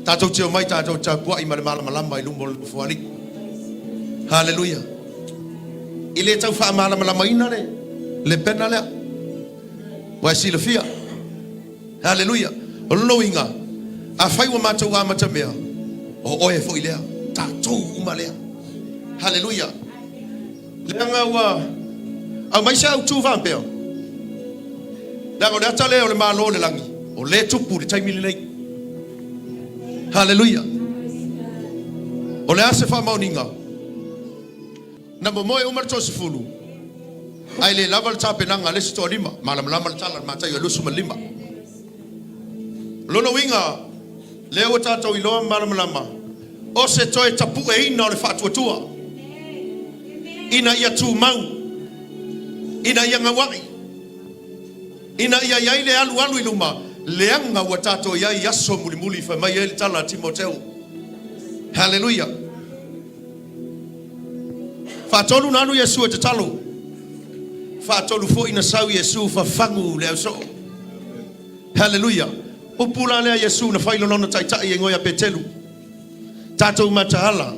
Tatou te omai tatou te tapuai ma le malamalama i luma o le Nofoalii. Haleluia. E le tau faamalamalamaina le lepena lea. Ua e silafia. Haleluia. O lona uiga, afai ua matou amatamea, o oe foi lea, tatou uma lea. Haleluia. Leaga ua aumai se autu faapea, leaga o le ata lea o le Malo o le lagi, o lea e tupu i le taimi lenei. Haleluia. O le a se faamaoniga? Na momoe uma le toasefulu, ae le lava le tapenaga a le isi toalima. Malamalama le tala a le Mataio 25. O lona uiga, lea ua tatou iloa ma malamalama, o se toe tapueina o le faatuatua, ina ia tumau, ina ia gauai, ina ia i ai le alualu i luma, leaga ua tatou i ai i aso mulimuli, fai mai ai le tala a Timoteo. Haleluia! Faatolu na alu Iesu e tatalo, faatolu foi na sau Iesu fafagu le ausoo. Haleluia! Upu la lea Iesu na fai i lona taitai e igoa ia Petelu, Tatou mataala,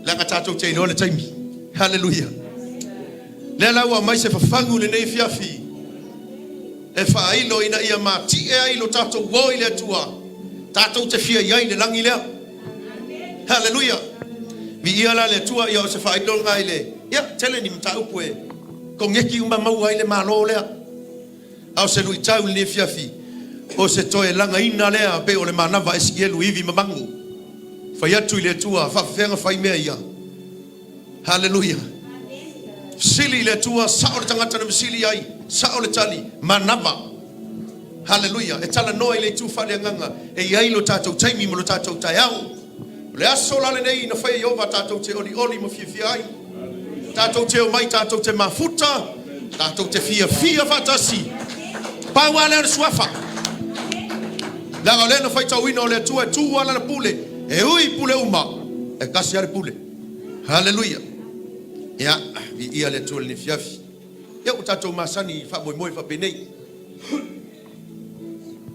leaga tatou te iloa le taimi. Haleluia! Lea la ua aumai se fafagu i lenei afiafi e faailo ina ia matie ai lo tatou o i le Atua, tatou te fia i ai i le lagi lea. Haleluia! Viia la le Atua, ia o se faailo lena i le, ia, tele ni mataupu e kogeki uma maua ai le Malo lea. A o se luitau i lenei afiafi, o se toe lagaina lea pei o le manava Esikielu ivi ma mago. Fai atu i le Atua, faafefea na fai mea ia? Haleluia! Fesili i le Atua, sao le tagata na fesili ai, sao le tali, manava. Haleluia! E talanoa i le itu faaleagaga e i ai lo tatou taimi ma lo tatou taeao. O le aso la lenei na faia e Ieova tatou te olioli ma fiafia ai. Tatou te omai tatou te mafuta, tatou te fiafia faatasi. Pau lava lea o le suafa. Leaga o lea na faitauina o le Atua e tu lava lana pule, e ui i pule uma, e tasi lava le pule. Haleluia! Ia, viia le Atua i lenei afiafi. Ia ua tatou masani i faamoemoe faapenei.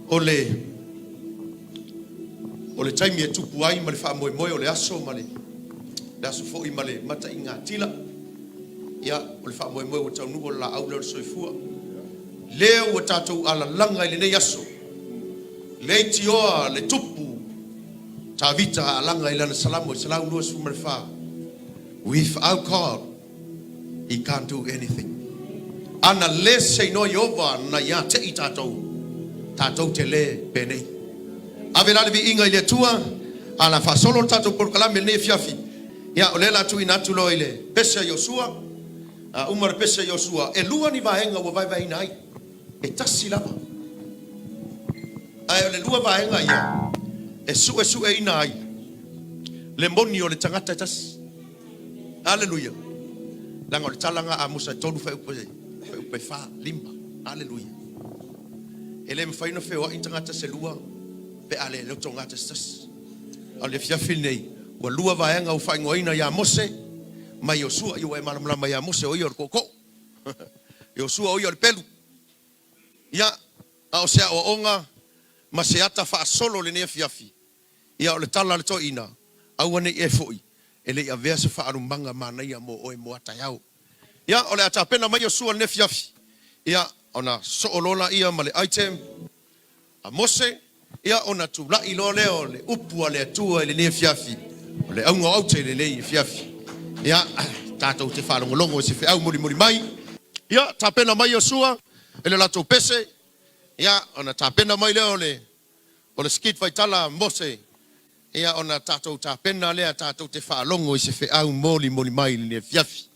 O le O le taimi e tupu ai ma le faamoemoe o le aso ma le le aso foi ma le mataigatila, ia, o le faamoemoe ua taunuu o le laau lea o le soifua. Lea ua tatou alalaga i lenei aso, leitioa le tupu Tavita alaga i lana Salamo 124, Without God, He can't do anything. Ana le se inoa Ieova na ia te i tatou, tatou te le penei. Ave la le viiga i le Atua, a la faasolo le tatou polokalame i lenei afiafi. Ia, o lea la tuuina atu loa i le pese a Iosua. A uma le pese a Iosua, e lua ni vaega ua vaevaeina ai. E tasi lava. Ae o le lua vaega ia e suesueina ai le moni o le tagata e tasi. Aleluia! Leaga o le tala lena a Amosa e tolu fuaiupu e fa, lima. Aleluia! E le mafai ona feoai ni tagata se lua pe a le lotoga se tasi. A o le afiafi lenei, ua lua vaega ua faaigoaina ia Mose ma Iosua. Ia ua e malamalama ia Mose o ia o le tootoo. Iosua o ia o le pelu. Ia, a o se aoaoga ma se ata faasolo lenei afiafi. Ia, o le tala a le toeaina, aua ne i e foi, e le i avea se faaalumaga manaia mo oe mo a taeao. Ia, o le a tapena mai Iosua i lenei afiafi, ia, ona soo loa laia ma le item a Mose, ia, ona tulai loa lea o le upu a le Atua i lenei afiafi, o le auga o aute i lenei afiafi. Ia, tatou te faalogologo i se feau mulimuli mai. Ia, tapena mai Iosua i le latou pese, ia, ona tapena mai lea o le O le skit faitala a Mose, ia ona tatou tapena lea tatou te faalogo i se feau molimoli mai i lenei afiafi.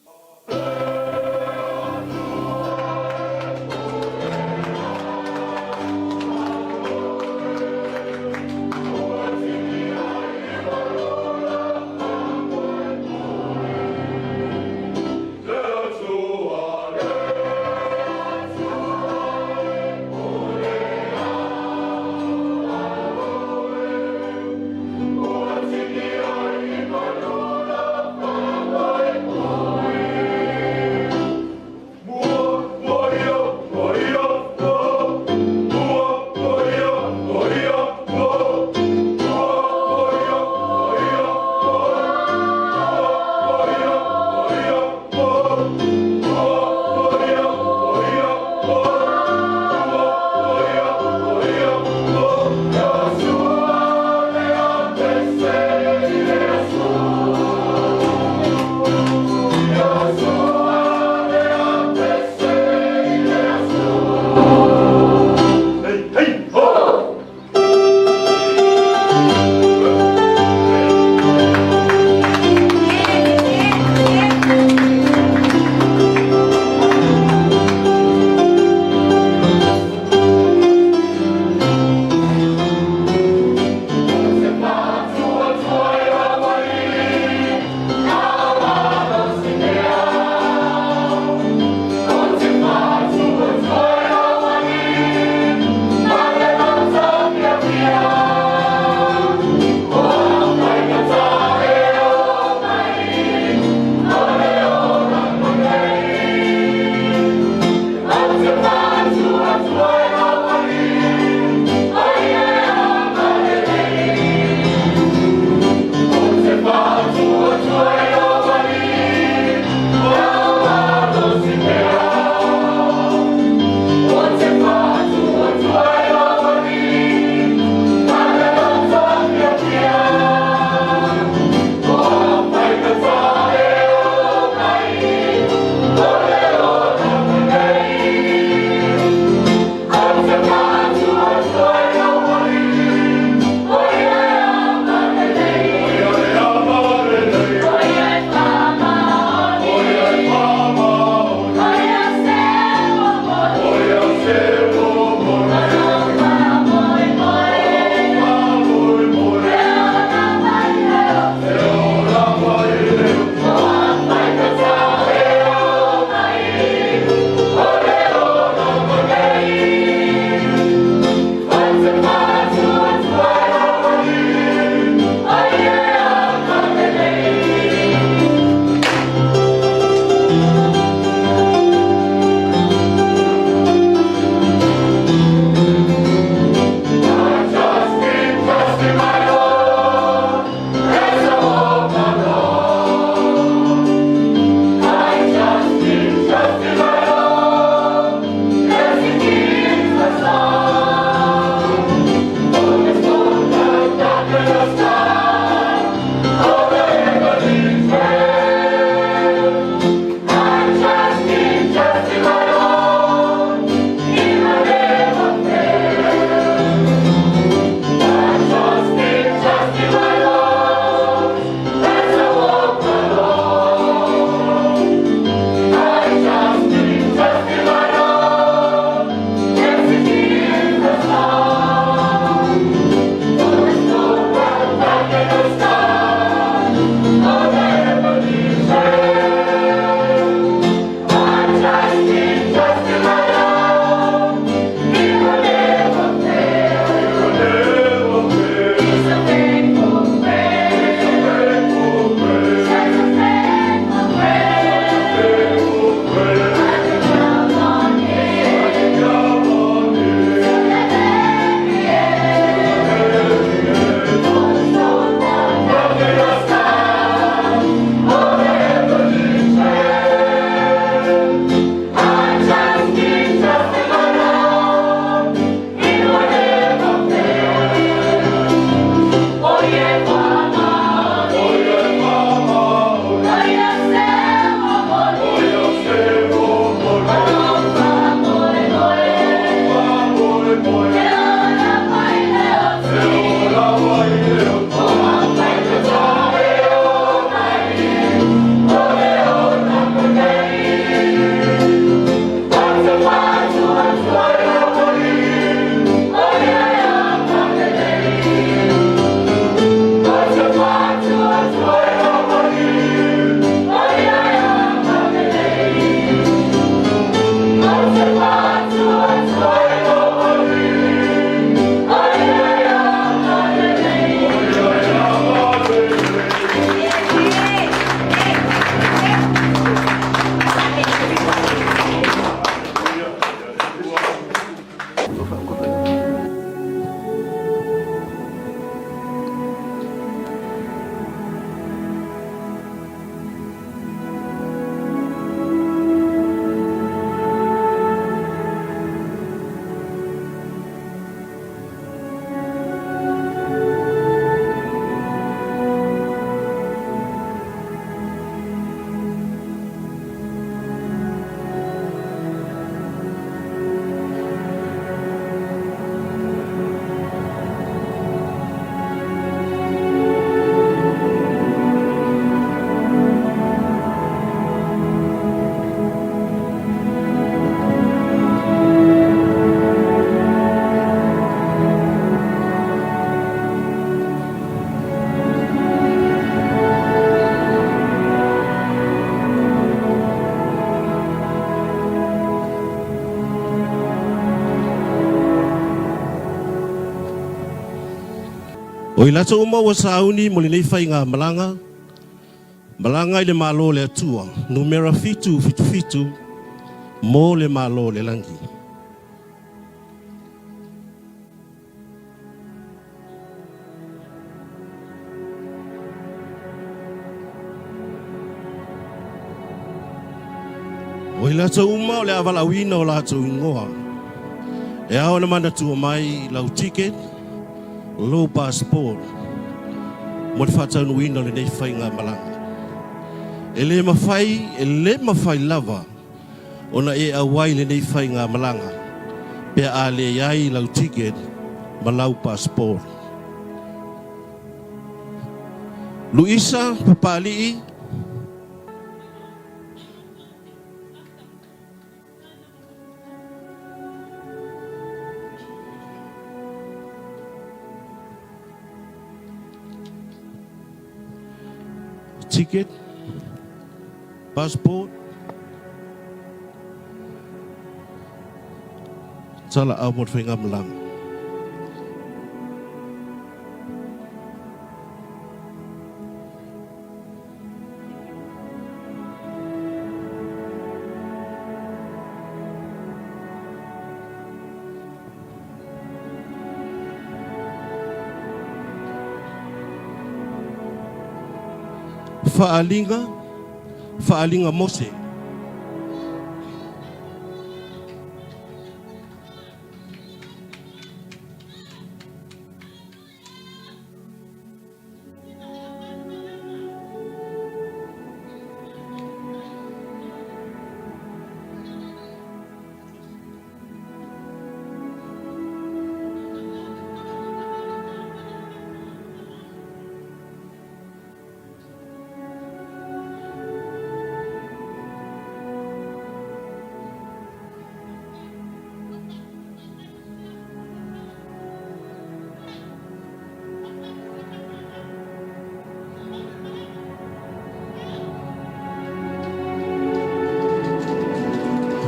O i latou uma ua sauni mo lenei faigamalaga, malaga i le Malo o le Atua, numera 777 mo le Malo o le Lagi. O i latou uma o le a valaauina o latou igoa, e ao ona manatua mai lau ticket, lou passport mo le faataunuuina o lenei faigamalaga. E le mafai, e le mafai lava ona e auai i lenei faigamalaga pe a leai lau ticket ma lau passport. Luisa Papalii. Ticket, passport, Talaau mo le faigamalaga. Faaaliga, Faaaliga Mose.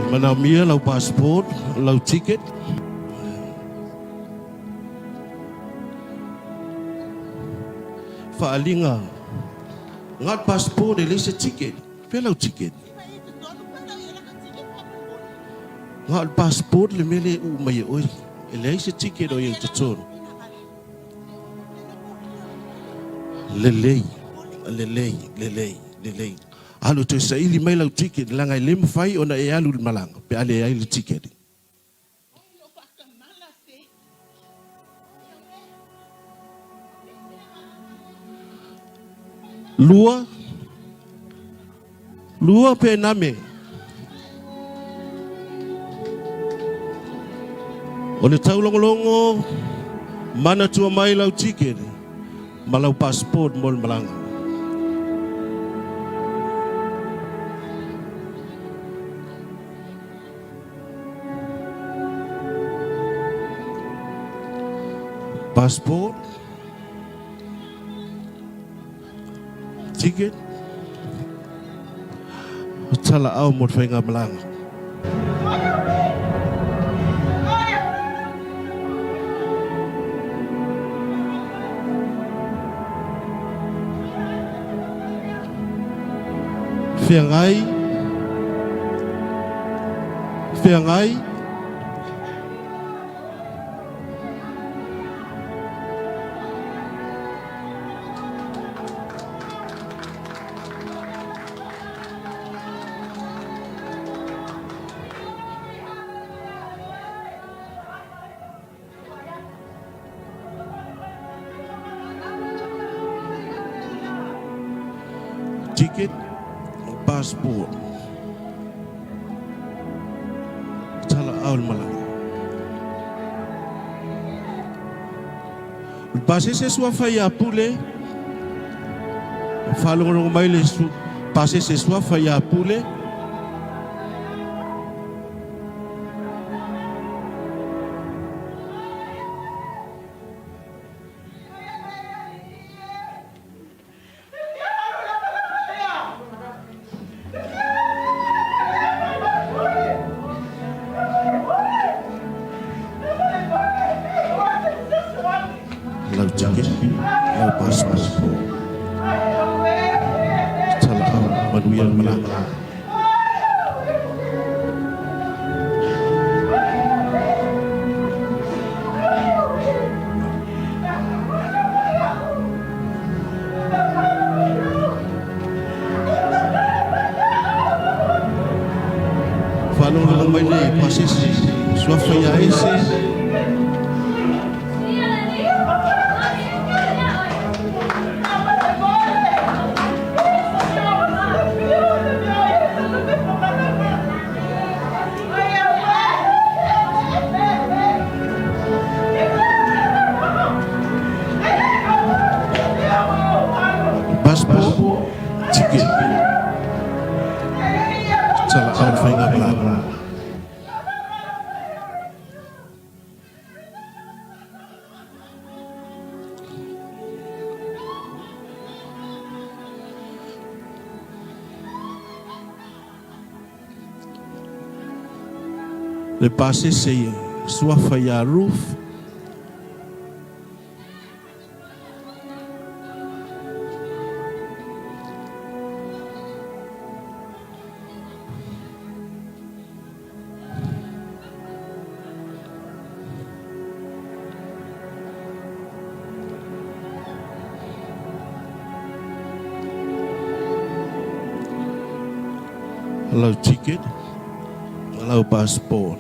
Manaomia lau passport, lau ticket. Faaaliga Ngat passport e leai se ticket. Fea lau ticket? Nga o le passport le mea lea e uu mai e oe. E leai se ticket o i ai i totonu. Lelei, lelei, lelei, lelei. Alu e toe saili mai lau ticket leaga e le mafai ona e alu i le malaga pe a leai le ticket. Lua, lua pe name. O le taulogologo manatua mai lau ticket ma lau passport mo le malaga. Passport, ticket, talaau mo le faigamalaga. Feagai, feagai. Ticket, passport. Talaau le malaga. O le pasese suafa ia Pule. Faalogologo mai le pasese suafa ia Pule. Lau ticket, lau passport. Tala'au, manuia le malaga. Faalogologo mai le pasese, suafa ia ese. Passport, ticket. Tala'au le faigamalaga. Le pasese suafa ia Ruth. Lau ticket, lau passport.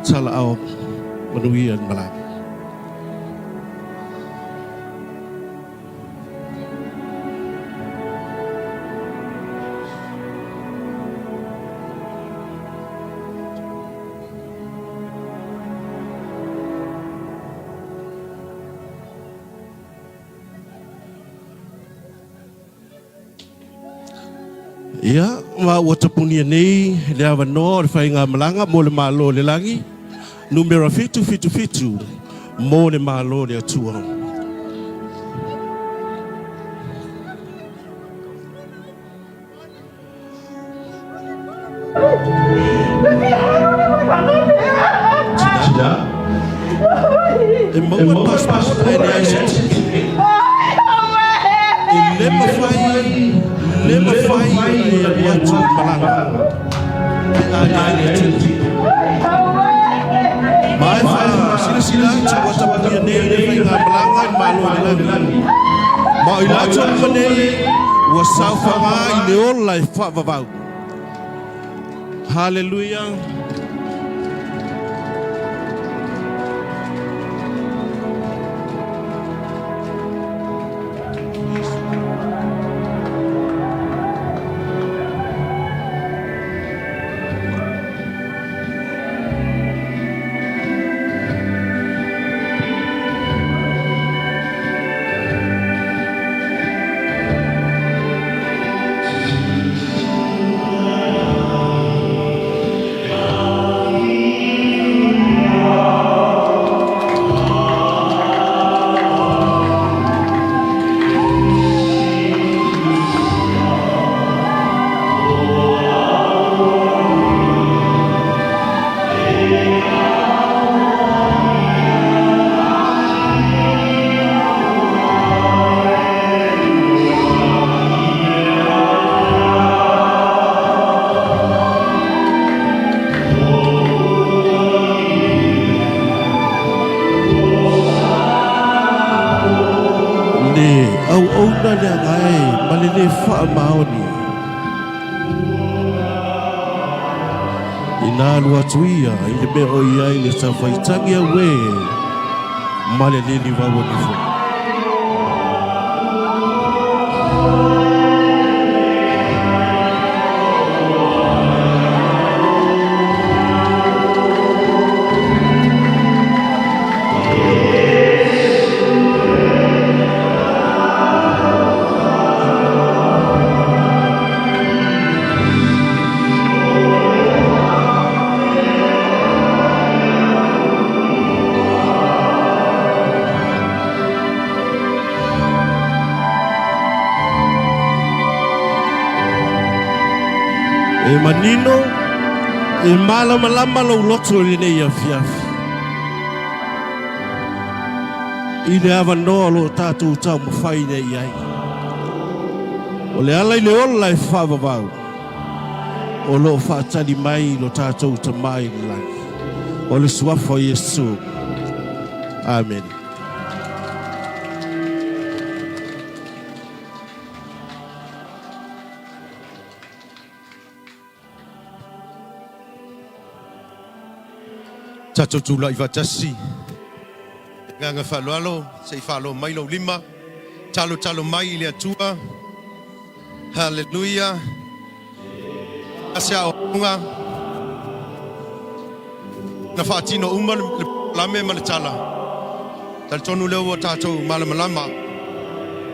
Tala'au, manuia le malaga. Ia, ma ua tapunia nei le avanoa o le faigamalaga mo le Malo o le Lagi, numera 777 mo le Malo o le Atua. Tina, e maua le passport ae leai se ticket. E le mafai, le mafai ona e alu atu i malaga pe a leai le ticket. Ma e faasilasila atu ua tapunia nei le faigamalaga i le Malo o le Lagi. Ma o i latou uma nei ua saofaga i le ola e faavavau. Haleluia! Le auauna le agae ma le lē faamaoni. Ina alu atu ia i le mea o i ai le taufaitagi auē ma le lili vauanifo. E manino, e malamalama lou loto i lenei afiafi. I le avanoa o lo o tatou taumafai nei i ai. O le ala i le ola e faavavau, o lo o faatali mai lo tatou Tama i le lagi. O le Suafa o Iesu. Amene. Tatou tulai faatasi le agaga faaaloalo se i faaloa mai lou lima, talotalo mai i le Atua. Haleluia. A se aoaoga na faatino uma le lame ma le tala. Talitonu lea ua tatou malamalama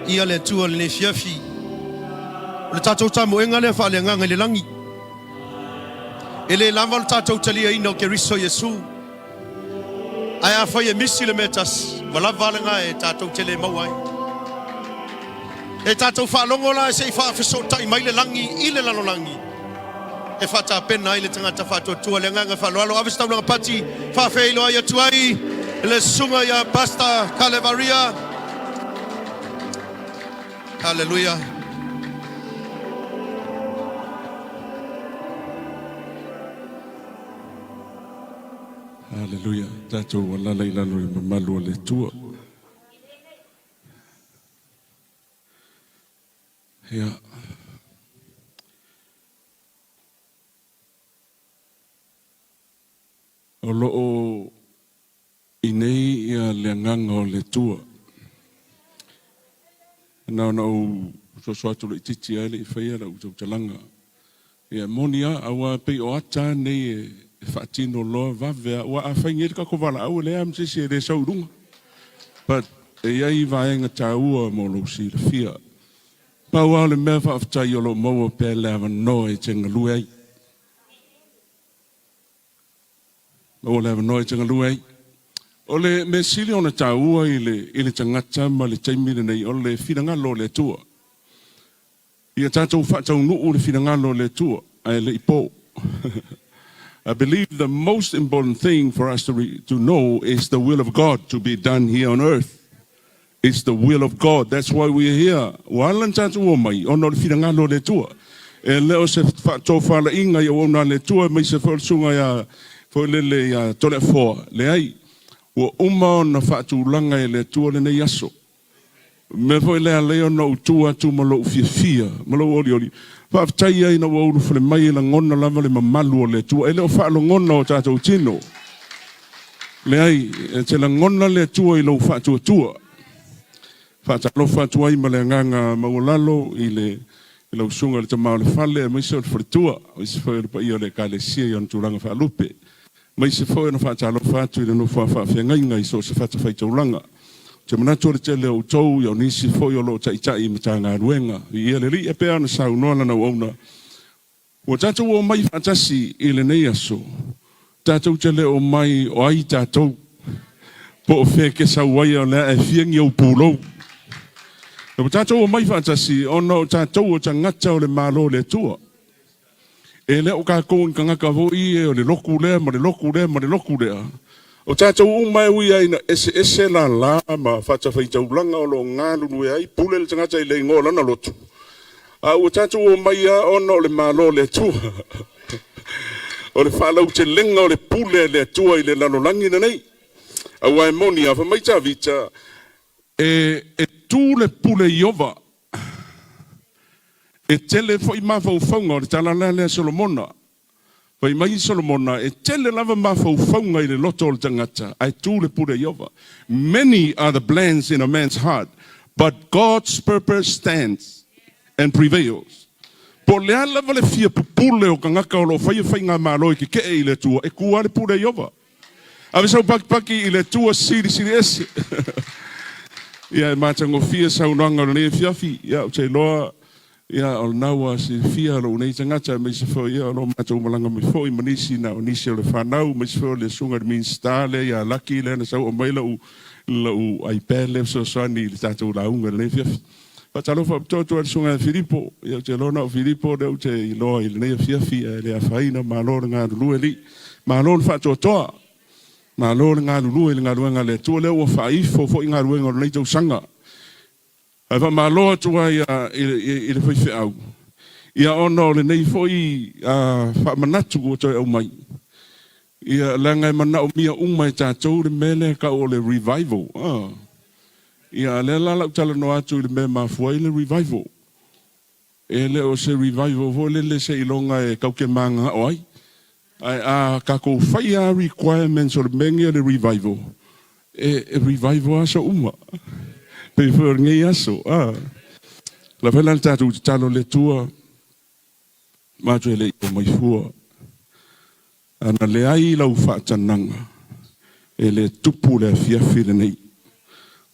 ia le Atua lenei afiafi. O le tatou tamoega lea faaleagaga i le lagi. E le lava lo tatou taliaina o Keriso Iesu. Ae afai e misi le mea e tasi, ua lava a lena e tatou te le maua ai. E tatou faalogo la se i faafesootai mai le lagi i le lalolagi e faatapena ai le tagata faatuatua. Le agaga faaaloalo, ave se taulaga pati faafeiloai atu ai le susuga ia Pastor Kalevaria. Haleluia. Haleluia. Tatou alala i lalo i le mamalu o le Atua. Ia. O lo o i nei ia le agaga o le Atua. Na ona ou soso atu laitiiti lava e le i faia lau tautalaga. Ia, e moni lava, aua e pei o ata lava nei e faatino loa vave lava. Aua a fai nei le tatou valaau, e leai lava ma se isi e le sau i luga. But e i ai vaega taua mo lou silafia. Pau lava o le mea faafetai o lo o maua pea le avanoa e te galue ai. Maua le avanoa e te galue ai. O le mea sili ona taua i le, i le tagata ma le taimi lenei, o le finagalo o le Atua. Ia tatou faataunuu le finagalo o le Atua, ae le i po. I believe the most important thing for us to, re, to know is the will of God to be done here on earth. It's the will of God. That's why we are here. Ua ala na tatou omai, ona o le finagalo o le Atua. E le o se faatofalaiga i auauna a le Atua, aemaise foi o le susuga ia, foi lele ia Toleafoa. Leai, ua uma ona faatulaga e le Atua lenei aso. O le mea foi lea alai ona ou tu atu ma lou fiafia ma lou olioli. Faafetai ai ina ua ulufale mai e lagona lava le mamalu o le Atua. E le o faalogona o tatou tino. Leai, e te lagona le Atua i lou faatuatua. Faatalofa atu ai ma le agaga maualalo i le i lau susuga i le tama o le fale aemaise o le faletua, aemaise foi o le paia o le Ekalesia i ona tulaga faalupe. Aemaise foi ona faatalofa atu i le nofoa faafeagaiga i so o se fatafaitaulaga. Ou te manatu o le tele o outou, ia o nisi foi o lo o taitai i Matagaluega. Viia le Alii, e pei ona saunoa lana auauna, ua tatou omai faatasi i lenei aso, tatou te le omai o ai tatou, po o fea e te sau ai, o lea e fia ni ou pulou. Ua tatou omai faatasi ona o tatou o tagata o le Malo o le Atua. E le o tatou ni tagata foi e o le lotu lea ma le lotu lea ma le lotu lea. O tatou uma e ui lava ina eseese lala ma fatafaitaulaga o lo o galulue ai, pule le tagata i le igoa o lana lotu, a ua tatou omai lava ona o le Malo o le Atua. O le faalautelega o le pule a le Atua i le lalolagi lenei. Aua e moni lava, fai mai Tavita, e, e tu le pule i Ieova. E tele foi mafaufauga, o le tala la lea a Solomona. Fai mai Solomona, e tele lava mafaufauga i le loto o le tagata, ae tu le pule a Ieova. Many are the plans in a man's heart, but God's purpose stands and prevails. Po o le a lava le fia pupule o tagata o lo o faia faigamalo e keke'e i le Atua, e tu lava le pule a Ieova. Ave sau pakipaki i le Atua silisili ese. Ia e matagofie saunoaga o lenei afiafi. Ia ou te iloa ia o lena ua silafia lou nei tagata aemaise foi ia o lo o matou malaga mai foi ma nisi na o nisi o le fanau aemaise foi o le susuga i le Minisita lea ia Laki lea na sau aumai lau lau iPad lea fesoasoani i le tatou lauga i lenei afiafi. Faatalofa faapitoa atu ai i le susuga ia Filipo. Ia ou te iloa na o Filipo lea ou te iloa i lenei afiafi ae le afaina, malo le galulue alii. Malo le faatoatoa. Malo le galulue i le galuega a le Atua, lea ua faaifo foi galuega o lenei tausaga. Ae faamalo atu ai i le faifeau, ia ona o lenei foi faamanatu ua toe aumai, ia leaga e manaomia uma e tatou le mea lea e tau o le revival. Ia a lea la o le a ou talanoa atu i le mea e mafua ai le revival. E le o se revival foi lele seiloga e tau te mananao ai. Ae a tatou faia lava requirements o le mea lenei o le revival, e revival aso uma. Pei foi o lenei aso. A. O le a fai la le tatou tatalo, Le Atua, matou e le i omai fua. Ana leai lau faatanaga, e le tupu le afiafi lenei.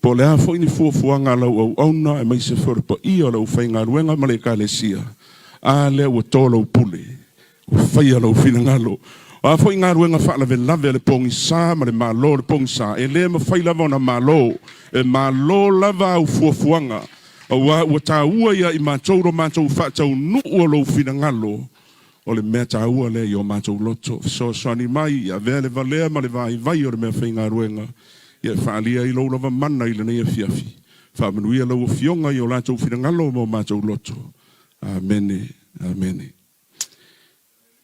Po o le a foi ni fuafuaga a lau auauna aemaise foi o le paia o le aufaigaluega ma le Ekalesia, a lea ua to lau pule, ua faia lou finagalo. O a foi galuega faalavelave a le pogisa ma le Malo o le pogisa, e le mafai lava ona malo, e malo lava au fuafuaga, aua ua taua ia i matou lo matou faataunuu o lou finagalo. O le mea taua lea i o matou loto, fesoasoani mai i avea le valea ma le vaivai o le meafaigaluega, ia e faaalia ai lou lava mana i lenei afiafi. Faamanuia lau Afioga i o latou finagalo ma o matou loto. Amene. Amene.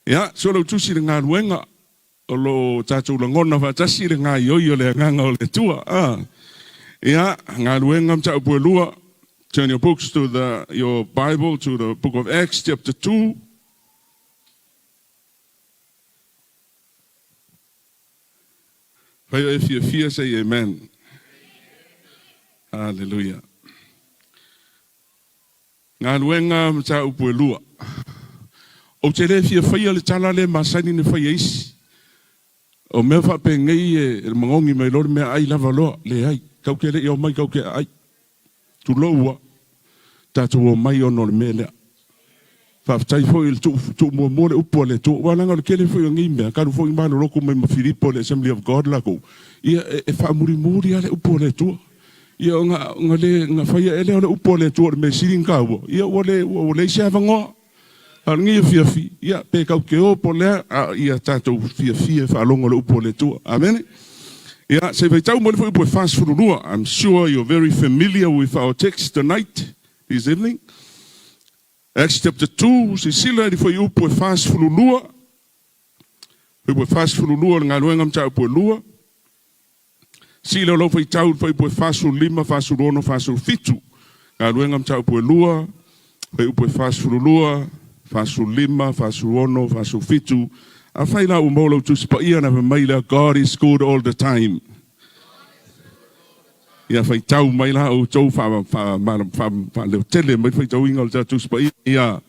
Ia, sua lau tusi i le galuega. O lo o tatou lagona faatasi le gaoioi o le Agaga o le Atua. Ah. Ia, galuega mataupu e lua. Turn your books to the, your Bible to the book of Acts chapter 2. Fai o e fiafia, say amen. Hallelujah. Galuega mataupu e lua. Ou te le fia faia le tala lea masani na fai e isi. O mea faapenei e magogi mai loa le meaai lava loa. Leai, tatou te le i omai tatou te aai. Tulou a. Tatou omai ona o le mea lea. Faafetai foi i le tuu muamua le upu a le Atua, aua leaga o le tele foi o nei mea, talu foi ona malolotu mai ma Filipo i le Assembly of God latou, ia e faamulimuli lava le upu a le Atua. Ia ona, ona le, ona fai ae lea o le upu a le Atua o le mea sili ona taua, ia ua le, ua leai se avanoa. A o lenei afiafi, ia pe tatou te o po o le a, a ia tatou fiafia e faalogo i le upu a le Atua. Amene? Ia, se i faitau mai le fuaiupu e 42. I'm sure you're very familiar with our text tonight, this evening. Acts chapter 2, silasila i le fuaiupu e 42. Fuaiupu e 42 o le galuega mataupu e lua. Sila o lau faitau i le fuaiupu e 45, 46, 47. Galuega mataupu e lua, fuaiupu e 42, 45, 46, 47. Afai la ua maua lau Tusi Paia na fai mai lea, God is good all the time. Ia faitau mai la outou faaleotele mai le faitauina o le tatou Tusi Paia. Ia.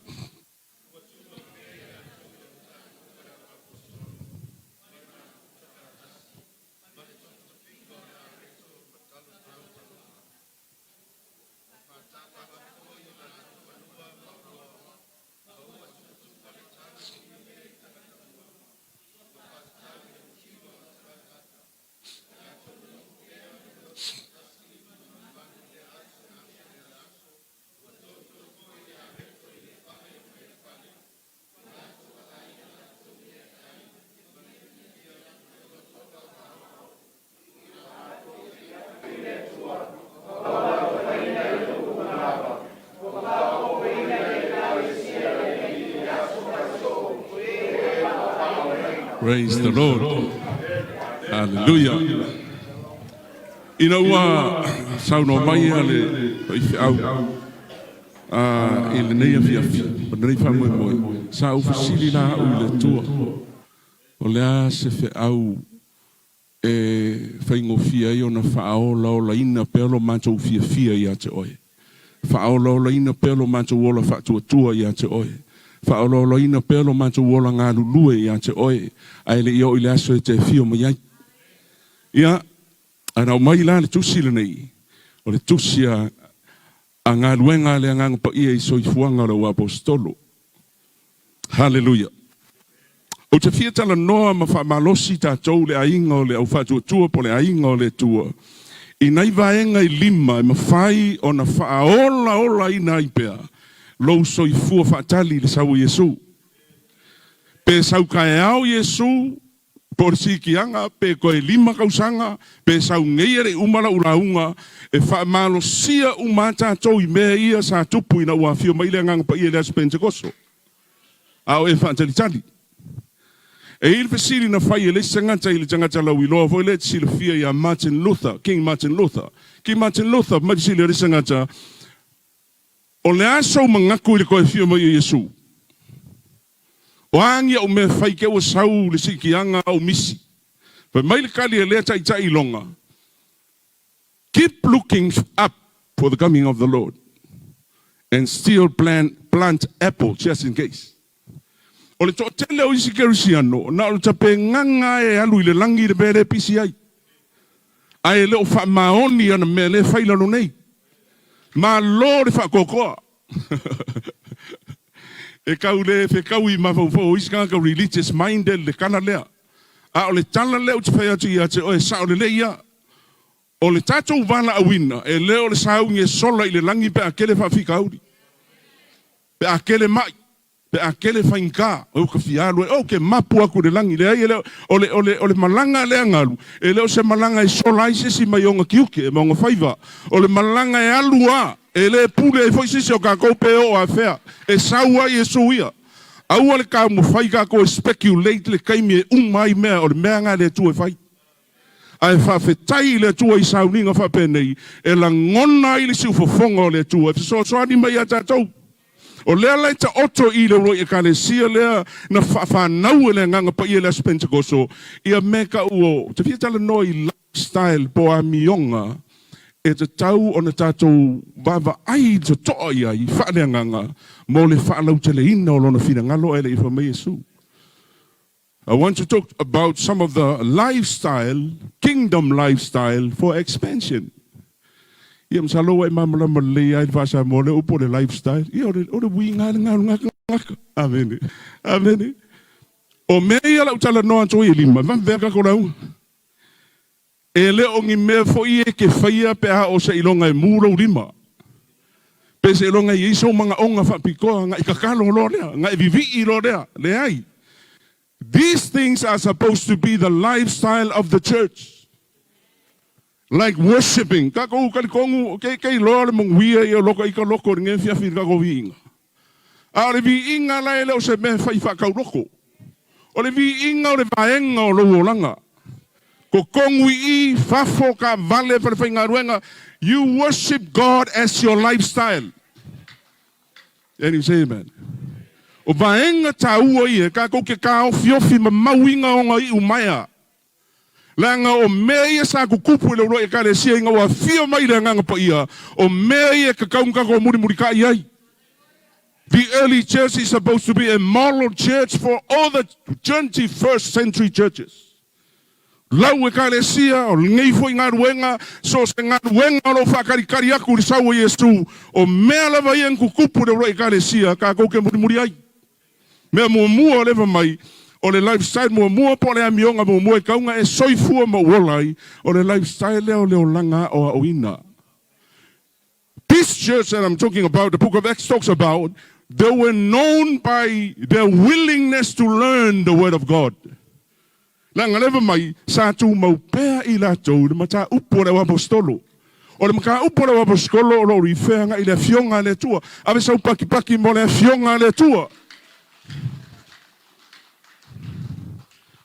Praise the Lord. Hallelujah. Ina ua saunoa mai le faifeau i lenei afiafi, o lenei faamoemoe, sa ou fesili la au i le Atua, o le a se feau e faigofie ai ona faaolaolaina pea lo matou fiafia ia te Oe, faaolaolaina pea lo matou ola faatuatua ia te Oe, faaolaolaina pea lo matou ola galulue ia te Oe, ae le i oo i le aso e te afio mai ai. Ia, ana aumai la le tusi lenei, o le tusi a a galuega a le Agaga Paia i soifuaga o le auaposetolo. Haleluia! Ou te fia talanoa ma faamalosi tatou le aiga o le aufaatuatua po o le aiga o le Atua i nai vaega e lima e mafai ona faaolaolaina ai pea lou soifua faatali i le sau o Iesu. Pe sau taeao Iesu, Po o le siikiaga pe toe 5 kausaga pe sau nei e le i uma lau lauga, e faamalosia uma a tatou i mea ia sa tupu ina ua afio mai le Agaga Paia i le Aso Penetekoso, a o e faatalitali. E i ai le fesili na fai e le isi tagata i le tagata lauiloa foi lea e te silafia ia Martin Luther, King Martin Luther. King Martin Luther, fai mai le fesili a le isi tagata, O le a sou manatu i le toe afio mai o Iesu? O a ni au mea fai te ua sau le siikiaga a ou misi? Fai mai le tali a lea taitai iloga, Keep looking up for the coming of the Lord and still plant, plant apple just in case. O le toatele o isi kerisiano, na o le tapegaga e alu i le lagi le mea lea e pisi ai. Ae le o faamaoni ana mea lea e fai lalo nei. Malo le faatoatoa. E tau le fetaui mafaufau o isi tagata religious minded le tala lea. A o le tala lea ou te fai atu ia te oe, e sao lelei ia. O le tatou valaauina, e le o le sauni e sola i le lagi pe a tele faafitauli, pe a tele mai, pe a tele faigata, oi ua ta fia alu ai, oh, ou te mapu atu i le lagi. Leai, e le o, le, o, le, o le malaga lea galu, e le o se malaga e sola ai se isi mai ona tiute ma ona faiva. O le malaga e alu a, e le pule ai foi se isi o tatou pe oo afea, e sau ai Iesu ia. Aua le taumafai tatou e speculate le taimi e uma ai mea, o le mea lena a le Atua e fai. Ae faafetai i le Atua i sauniga faapenei e lagona ai le siufofoga o le Atua e fesoasoani mai ia tatou. O lea la e taoto i le uluai Ekalesia lea na faafanau e le Agaga Paia i le Aso Penetekoso ia mea tau o, te fia talanoa i lifestyle po o amioga e tatau ona tatou vaavaai totoa i ai faaleagaga mo le faalauteleina o Lona finagalo ae le i fai mai Iesu. I want to talk about some of the lifestyle, kingdom lifestyle for expansion. Ia masalo ua e malamalama lelei lava i le faa-Samoa lea upu o le lifestyle. Ia o le, o le uiga lena o le gagagaka. Amene. Amene. O mea ia lau talanoa atu ai e lima, vave a kako lauga. E le o ni mea foi e ke faia pe a o seiloga e mu lou lima. Pe seiloga e i ai sou manaoga faapitoa na i tatalo loa lea, na e vivii loa lea. Leai. These things are supposed to be the lifestyle of the church. Like worshiping. Kakou talitonu, ke, ke iloa le manuia ia o loko i ka loko i lenei afiafi i le tatou viiga. A o le viiga la e le o se mea e fai faatauloko. O le viiga o le vaega o lou olaga. Totonu i i, fafo, taavale, falefaigaluega, you worship God as your lifestyle. Can you say amen? O vaega taua ia, tatou te taofiofi ma mauina ona iu maea. Leaga o mea ia sa tutupu i le uluai Ekalesia ina ua afio mai le Agaga Paia, o mea ia e tatau ona tatou mulimulitai ai. The early church is supposed to be a model church for all the 21st century churches. Lau Ekalesia, o lenei foi galuega, so o se galuega o lo o faakalikali atu i le sau o Iesu, o mea lava ia na tutupu i le uluai Ekalesia, tatou te mulimuli ai. Mea muamua o leva mai, o le lifestyle muamua po o le amioga muamua e tau na e soifua ma ou ola ai, o le lifestyle lea o le olaga aoaoina. This church that I'm talking about, the book of Acts talks about, they were known by their willingness to learn the word of God. Leaga leva mai, sa tumau pea i latou i le mataupu a le auaposetolo. O le mataupu a le auaposetolo o lo o refer agai i le Afioga a le Atua. Ave sau pakipaki mo le Afioga a le Atua.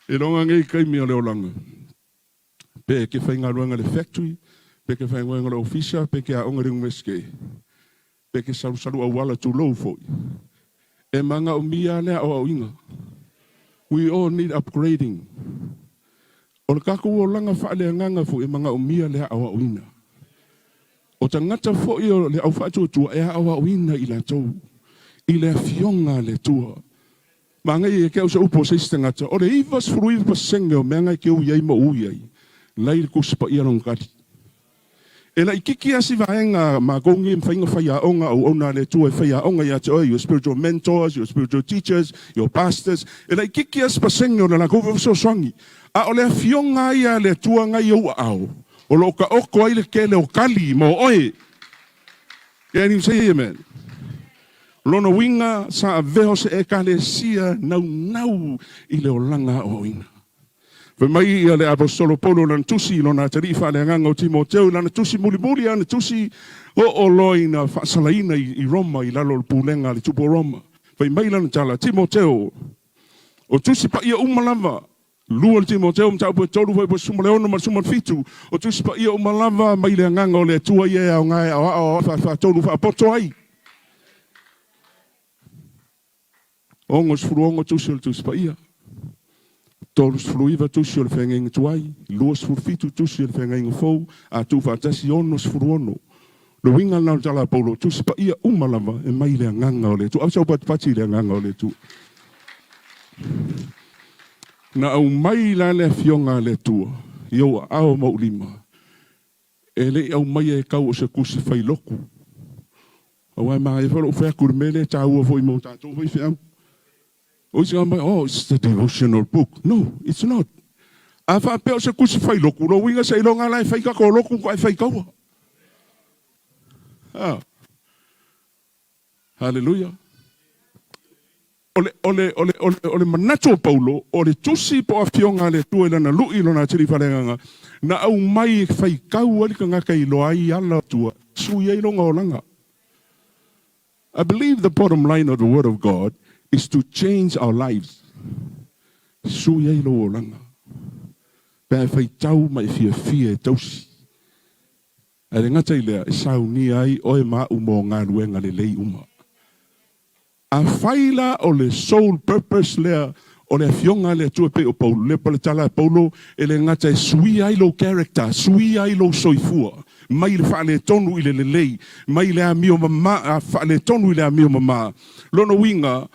Iloga nei taimi o le olaga. Pe e ke faigaluega i le factory, pe ke faigaluega i le ofisa, pe ke aoga i le Universite, pe ke salusalu auala tulou foi. E manaomia le aoaoina. We all need upgrading. O le tatou olaga faaleagaga foi e manaomia le aoaoina. O tagata foi o le au faatuatua e aoaoina i latou i le Afioga a le Atua. Manaia ia te au se upu o se isi tagata, o le 99% o mea na e te ui ai ma ou ui ai, la i le Tusi Paia lona tali. E laititi lava si vaega a matou nei e mafai ona faiaoga, auauna a le Atua e faiaoga ia te oe, your spiritual mentors, your spiritual teachers, your pastors, e laititi lava si pasene o le latou fesoasoani. A o le Afioga lava ia a le Atua na i ou aao, o lo o taoto ai le tele o tali mo oe. Can you say amen? Lona uiga sa avea o se Ekalesia naunau i le olaga aoaoina. Fai mai ia le Aposetolo Paulo i lana tusi i lona atalii faaleagaga o Timoteo i lana tusi mulimuli ana tusi oo loa ina faasalaina i Roma i lalo o le pulega a le tupu o Roma. Fai mai lana tala, Timoteo, o tusi paia uma lava, 2 le Timoteo mataupu e 3 fuaiupu 16 ma le 17, o tusi paia uma lava mai le agaga o le Atua ia e aoga e aoao faafaatonu faapoto ai. 66 tusi o le Tusi Paia, 39 tusi o le Feagaiga Tuai, 27 tusi o le Feagaiga Fou, a tuufaatasi 66. Le uiga lena o le tala a Paulo, Tusi Paia uma lava e mai le Agaga o le Atua. Ave sau patipati i le Agaga o le Atua. Na aumai la le Afioga a le Atua i ou aao ma ou lima, E le i aumaia e tau o se tusi fai lotu, aua e manaia foi lou fai atu i le mea lea e taua foi mo tatou faifeau. O isi mai, oh, it's the devotional book. No, it's not. A faapea o se tusi fai lotu, lona uiga seiloga la e fai tatou lotu faatoa e fai taua. Ah. Haleluia. O le, o le, o le, o le, o le manatu o Paulo, o le tusi po o afioga a le Atua i lana lu'i i lona atili faaleagaga, na aumai e faitau ai le tagata e iloa ai ala o le Atua, sui ai lona olaga. I believe the bottom line of the word of God is to change our lives. Sui ai lou olaga. Pe a e faitau ma e fiafia e tausi. Ae le gata i lea, e saunia ai oe ma a'u mo galuega lelei uma. Afai la o le sole purpose lea o le Afioga a le Atua e pei o Paulo, lea po o le tala a Paulo, e le gata e suia ai lou character, suia ai lou soifua, mai le faaletonu i le lelei, mai le amio mama, faaletonu i le amio mama. Lona uiga,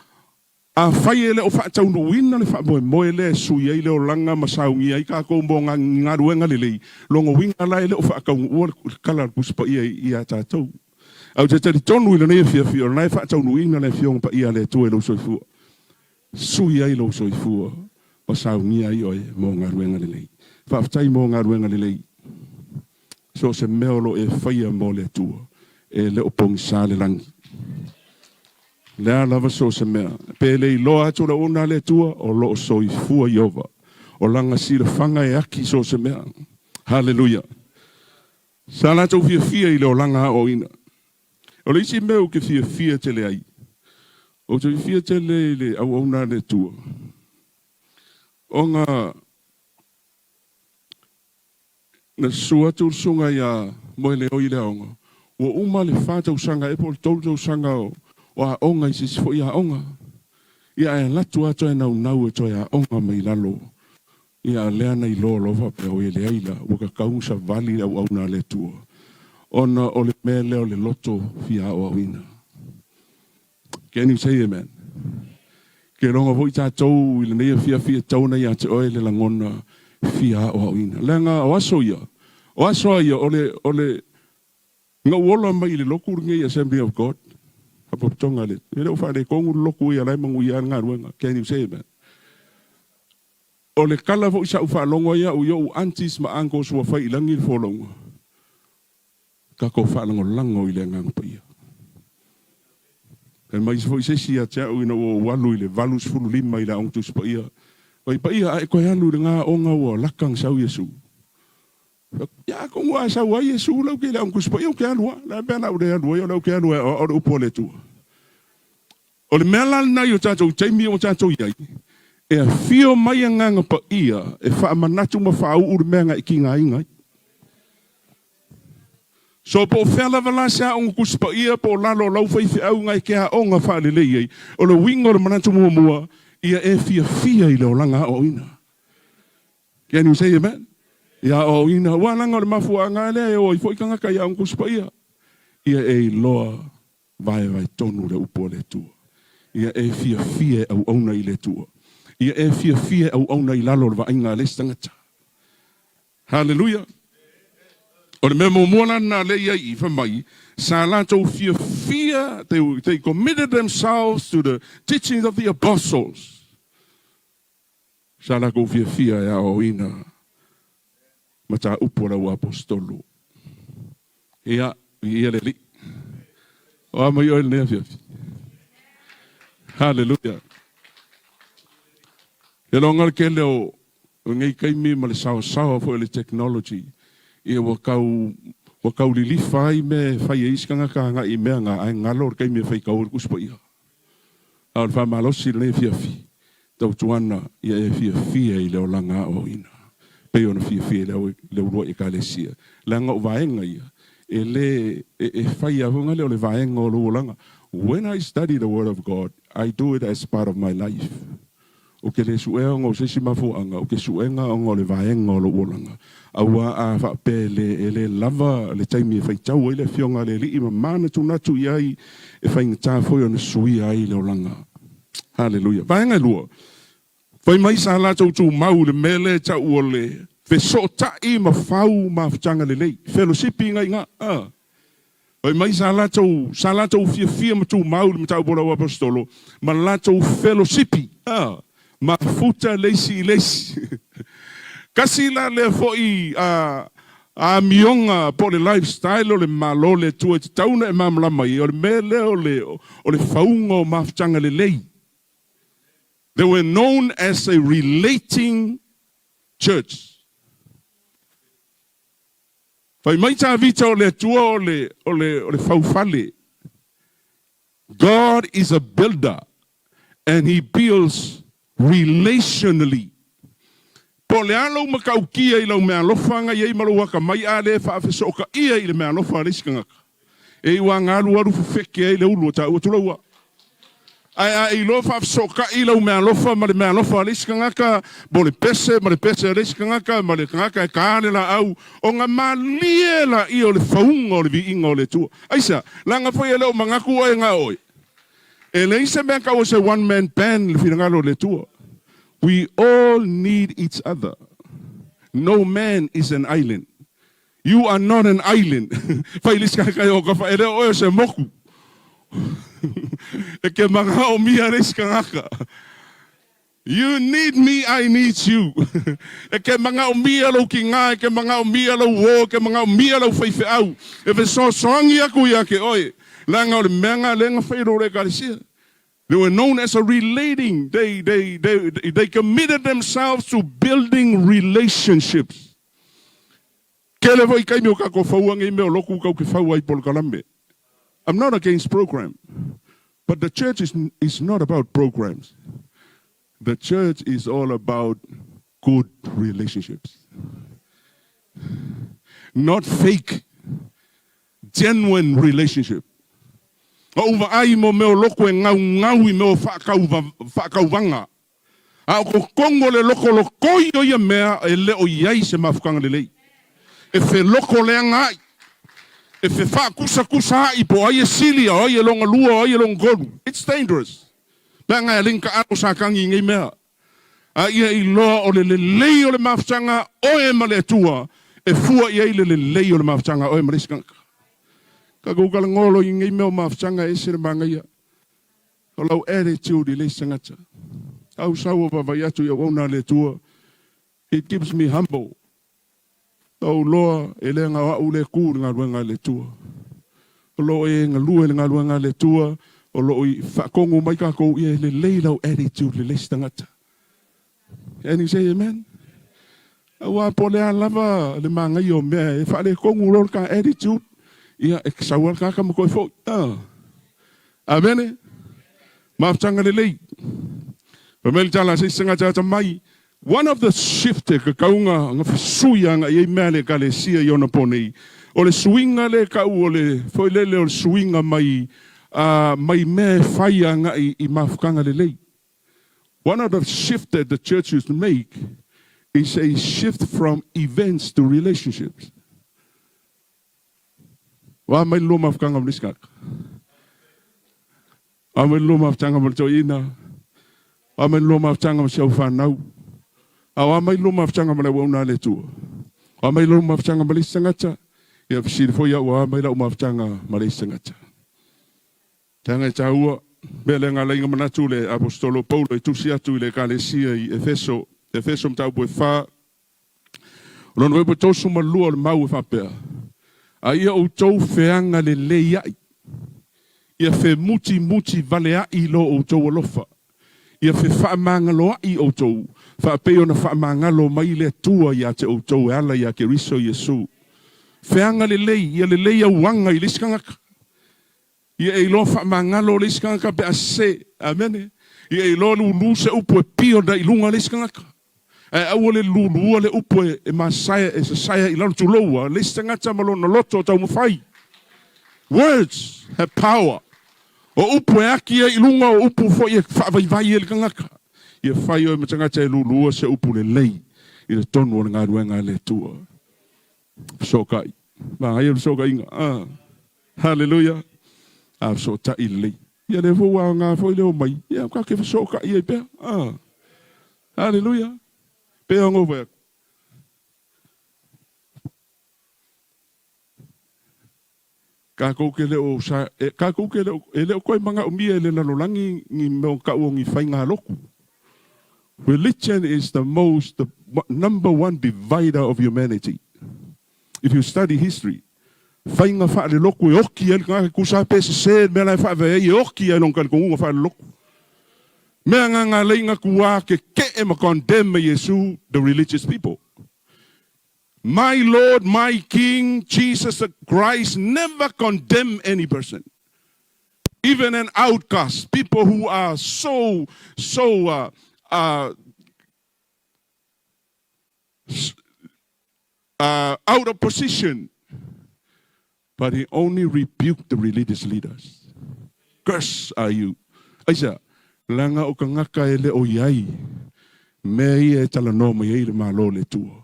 Afai e le o faataunuuina le faamoemoe lea e sui ai le olaga ma saunia ai tatou mo galuega lelei, lona uiga la e le o faataunuua le tala a le Tusi Paia ia tatou. Ae ou te talitonu i lenei afiafi o lena e faataunuuina le Afioga Paia a le Atua i lou soifua. Sui ai lou soifua ma saunia ai oe mo galuega lelei. Faafetai mo galuega lelei. So o se mea o lo o e faia mo le Atua, e le o pogisa le lagi. O le a lava so o se mea, pe le iloa atu le auauna a le Atua, o lo o soifua Ieova. O lana silafaga e aki so o se mea. Haleluia! Sa latou fiafia i le olaga aoaoina. O le isi mea ou te fiafia tele ai, ou te fiafia tele i le auauna a le Atua, ona Na susu atu le susuga ia Moeleoi i le aoga, ua uma le fa tausaga ea po o le tolu tausaga o aoga i se isi foi aoga. Ia ae alu atu lava toe naunau e toe aoga mai lalo. Ia a lea na iloa loa faapea, oi e leai la, ua tatau ona savali le auauna a le Atua ona o le mea lea o le loto fia aoaoina. Can you say amen? Ke logo foi tatou i lenei afiafi e tatau ona ia te oe le lagona fia aoaoina. Leaga o aso ia, o aso a ia o le, o le, na ou ola mai i le lotu lenei Assembly of God, Faalapotopotoga a le, e le o faaletonu le lotu ia la e manuia lava le galuega. Can you say amen? O le tala foi sa ou faalogo ai au i ou aunties ma uncles ua fai i lagi le folauga, Tatou faalagolago i le Agaga Paia. Fai mai foi se isi ia te au ina ua ou alu i le 85 i le Aoga Tusi Paia, Fai Paia, a e toe alu i lena aoga ua laka na sau Iesu. Fai atu, Ia atonu a sau ai Iesu lau ke i le Aoga Tusi Paia ou te alu lava. O le a le mea o le a ou le alu ai, o lea ou te alu e aoao le upu a le Atua. O le mea la lena i o tatou taimi ua tatou i ai, e afio mai Agaga Paia e faamanatu ma faauu le mea na e tigaina ai. So po o fea lava la se aoga Tusi Paia po o lalo o lau faifeau na e te aoga faalelei ai, o le uiga o le manatu muamua, ia e fiafia i le olaga aoaoina. Can you say amen? Ia aoaoina, aua leaga o le mafuaaga lea e o ai foi tagata i aoga Tusi Paia, ia e iloa Vaevae tonu le upu a le Atua. Ia e fiafia e auauna i le Atua. Ia e fiafia e auauna i lalo o le vaaiga a le isi tagata. Haleluia! O le mea muamua la lena lea i ai i, fai mai, sa latou fiafia, they committed themselves to the teachings of the apostles. Sa latou fiafia e aoaoina mataupu a le auaposetolo. Ia, viia le Alii. O a mai oe i lenei afiafi? Haleluia. Ke loga le tele o O lenei taimi ma le saosaoa foi o le technology, ia ua tau ua tau lilifa ai mea e fai e isi tagata agai i mea na, ae galo le taimi e faitau ai le Tusi Paia. A o le faamalosi i lenei afiafi, tautuana ia e fiafia i le olaga aoaoina, pei ona fiafia i le uluai Ekalesia, leaga o vaega ia e le e fai lava foi lea o le vaega o lou olaga. When I study the word of God, I do it as part of my life. Ou te le suea ona o se isi mafuaaga, ou te suega ona o le vaega o lou olaga. Aua a faapea e le, e le lava le taimi e faitau ai le Afioga a le Alii ma manatunatu i ai, e faigata foi ona suia ai le olaga. Haleluia. Vaega e lua, fai mai sa latou tumau i le mea lea e tau o le fesootai ma fau mafutaga lelei, felosipi ina ina. Fai mai sa latou, sa latou fiafia ma tumau i le mataupu a le auaposeitolo ma latou felosipi, a, mafuta le isi i le isi. Kasi la lea foi a, amioga po o le lifestyle o le Malo o le Atua e tatau ona e malamalama i ai, o le mea lea o le, o le fauga o mafutaga lelei. They were known as a relating church. Fai mai Tavita o le Atua o le, o le, o le faufale. God is a builder and he builds relationally. Po o le a lou matautia i lau meaalofa na i ai ma lou atamai a le faafesootaia i le meaalofa a le isi tagata. E iu a galualu fefeke ai le ulu o taua tulaua. Ae a e iloa faafesootai lau meaalofa ma le meaalofa a le isi tagata, po o le pese ma le pese a le isi tagata, ma le tagata e ta le laau, ona malie laia o le fauga o le viiga o le Atua. Aisea? Leaga foi e le o manatu oe na o oe. E leai se mea tau o se one man band le finagalo o le Atua. We all need each other. No man is an island. You are not an island. Fai le isi tagata e o ka fa, e le o oe o se moku. E ke manaomia le isi tagata. You need me, I need you. E ke manaomia lou kina, e ke manaomia lou uō, e ke manaomia lau faifeau. E fesoasoani aku ia te oe. Leaga o le mea na lea na fai e lou Ekalesia. They were known as a relating, they, they, they, they committed themselves to building relationships. Tele foi taimi o tatou faua nei mea o lotu tau ke fau ai polokalame. I'm not against program, but the church is, is not about programs. The church is all about good relationships. Not fake, genuine relationship. O ou vaai mo mea o loko e gaugau i mea o faakauvaga. A o totonu o le lokolokoi o ia mea e le o i ai se mafukaga lelei. E felokoleaga ai, e fefaakusakusa ai po o ai e sili, a o ai e lona lua, o ai e lona tolu. It's dangerous. Leaga e alii taalo Satani i nei mea. A ia iloa o le lelei o le mafutaga oe ma le Atua e fua i ai le lelei o le mafutaga oe ma le isi tagata. Tatou talanoa loa i nei mea o mafutaga e ese le manaia. O lau attitude i le isi tagata. Au sau o vaavaai atu i auauna a le Atua, it keeps me humble. Ou loa e le na o a'u le ku i le galuega a le Atua. O lo o e galue i le galuega a le Atua, o lo o i faatonu mai tatou ia e lelei lau attitude i le isi tagata. Can you say amen? Aua po o le a lava le manaia o mea e faaletonu loa le ta attitude, ia e sau lava le tagata ma toe foi. Amene? Mafutaga lelei. Fai mai le tala a se isi tagata atamai, One of the shift e kakauga na fesui aga i ai mea a le Ekalesia i ona po nei, o le suiga lea e tau o le foi lele o le suiga mai a mai mea e fai agai i mafutaga lelei. One of the shift that the church should make is a shift from events to relationships. Ua mai le lua mafutaga ma le isi tagata. Ua mai le lua mafutaga ma le toeaina. Ua mai le lua mafutaga ma si au fanau. A ua mai le lua mafutaga ma le auauna a le Atua. Ua mai le lua mafutaga ma le isi tagata. Ia fesili foi au, ua mai lau mafutaga ma le isi tagata. Leaga e taua, mea lea na ala ai na manatu le Aposetolo o Paulo e tusi atu i le Ekalesia i Efeso, Efeso mataupu e fa, O lona upu e 32 o le mau e faapea, A ia outou feaga lelei ai, ia femutimuti vale ai lo outou alofa. Ia fefaamagaloaʻi ʻoutou, faapei ona faamagalo mai le Atua iā te ʻoutou e ala iā Keriso Iesu. Feaga lelei, ia lelei au aga i le isi tagata. Ia e iloa faamagalo le isi tagata pe a sese. Amene. Ia e iloa lulu se upu e pio na i luga le isi tagata. Ae aua le lulua le upu e masae e sasae i lalo tuloua le isi tagata ma lona loto o taumafai. Words have power. O upu e aki ai i luga o upu foi e faavaivai ai le tagata. Ia fai oe ma tagata e lulua se upu lelei i totonu o le galuega a le Atua. Fesootai. Manaia le fesootaiga. Ah. Haleluia. A fesootai lelei. Ia lea foi ua aoga foi le omai. Ia tatou te fesootai ai pea. Ah. Haleluia. Pei ona ou fai atu. Tatou te le o sa, e, tatou te le o, e le o toe manaomia e le lalolagi ni mea o tau o ni faigalotu. Religion is the most, the number one divider of humanity. If you study history, faiga faalelotu e oti ai le tagata, tusa lava pe sese le mea la e faavae ai, e oti ai lona talitonuga faalelotu. Mea na na alai na tuā kekeʻe ma condemn e Iesu the religious people. My Lord, my King, Jesus the Christ never condemn any person. Even an outcast, people who are so, so uh, uh, uh, out of position. But he only rebuked the religious leaders. Curse are you. Aisea? Leaga o tagata e le o i ai mea ia e talanoa mai ai le Malo o le Atua.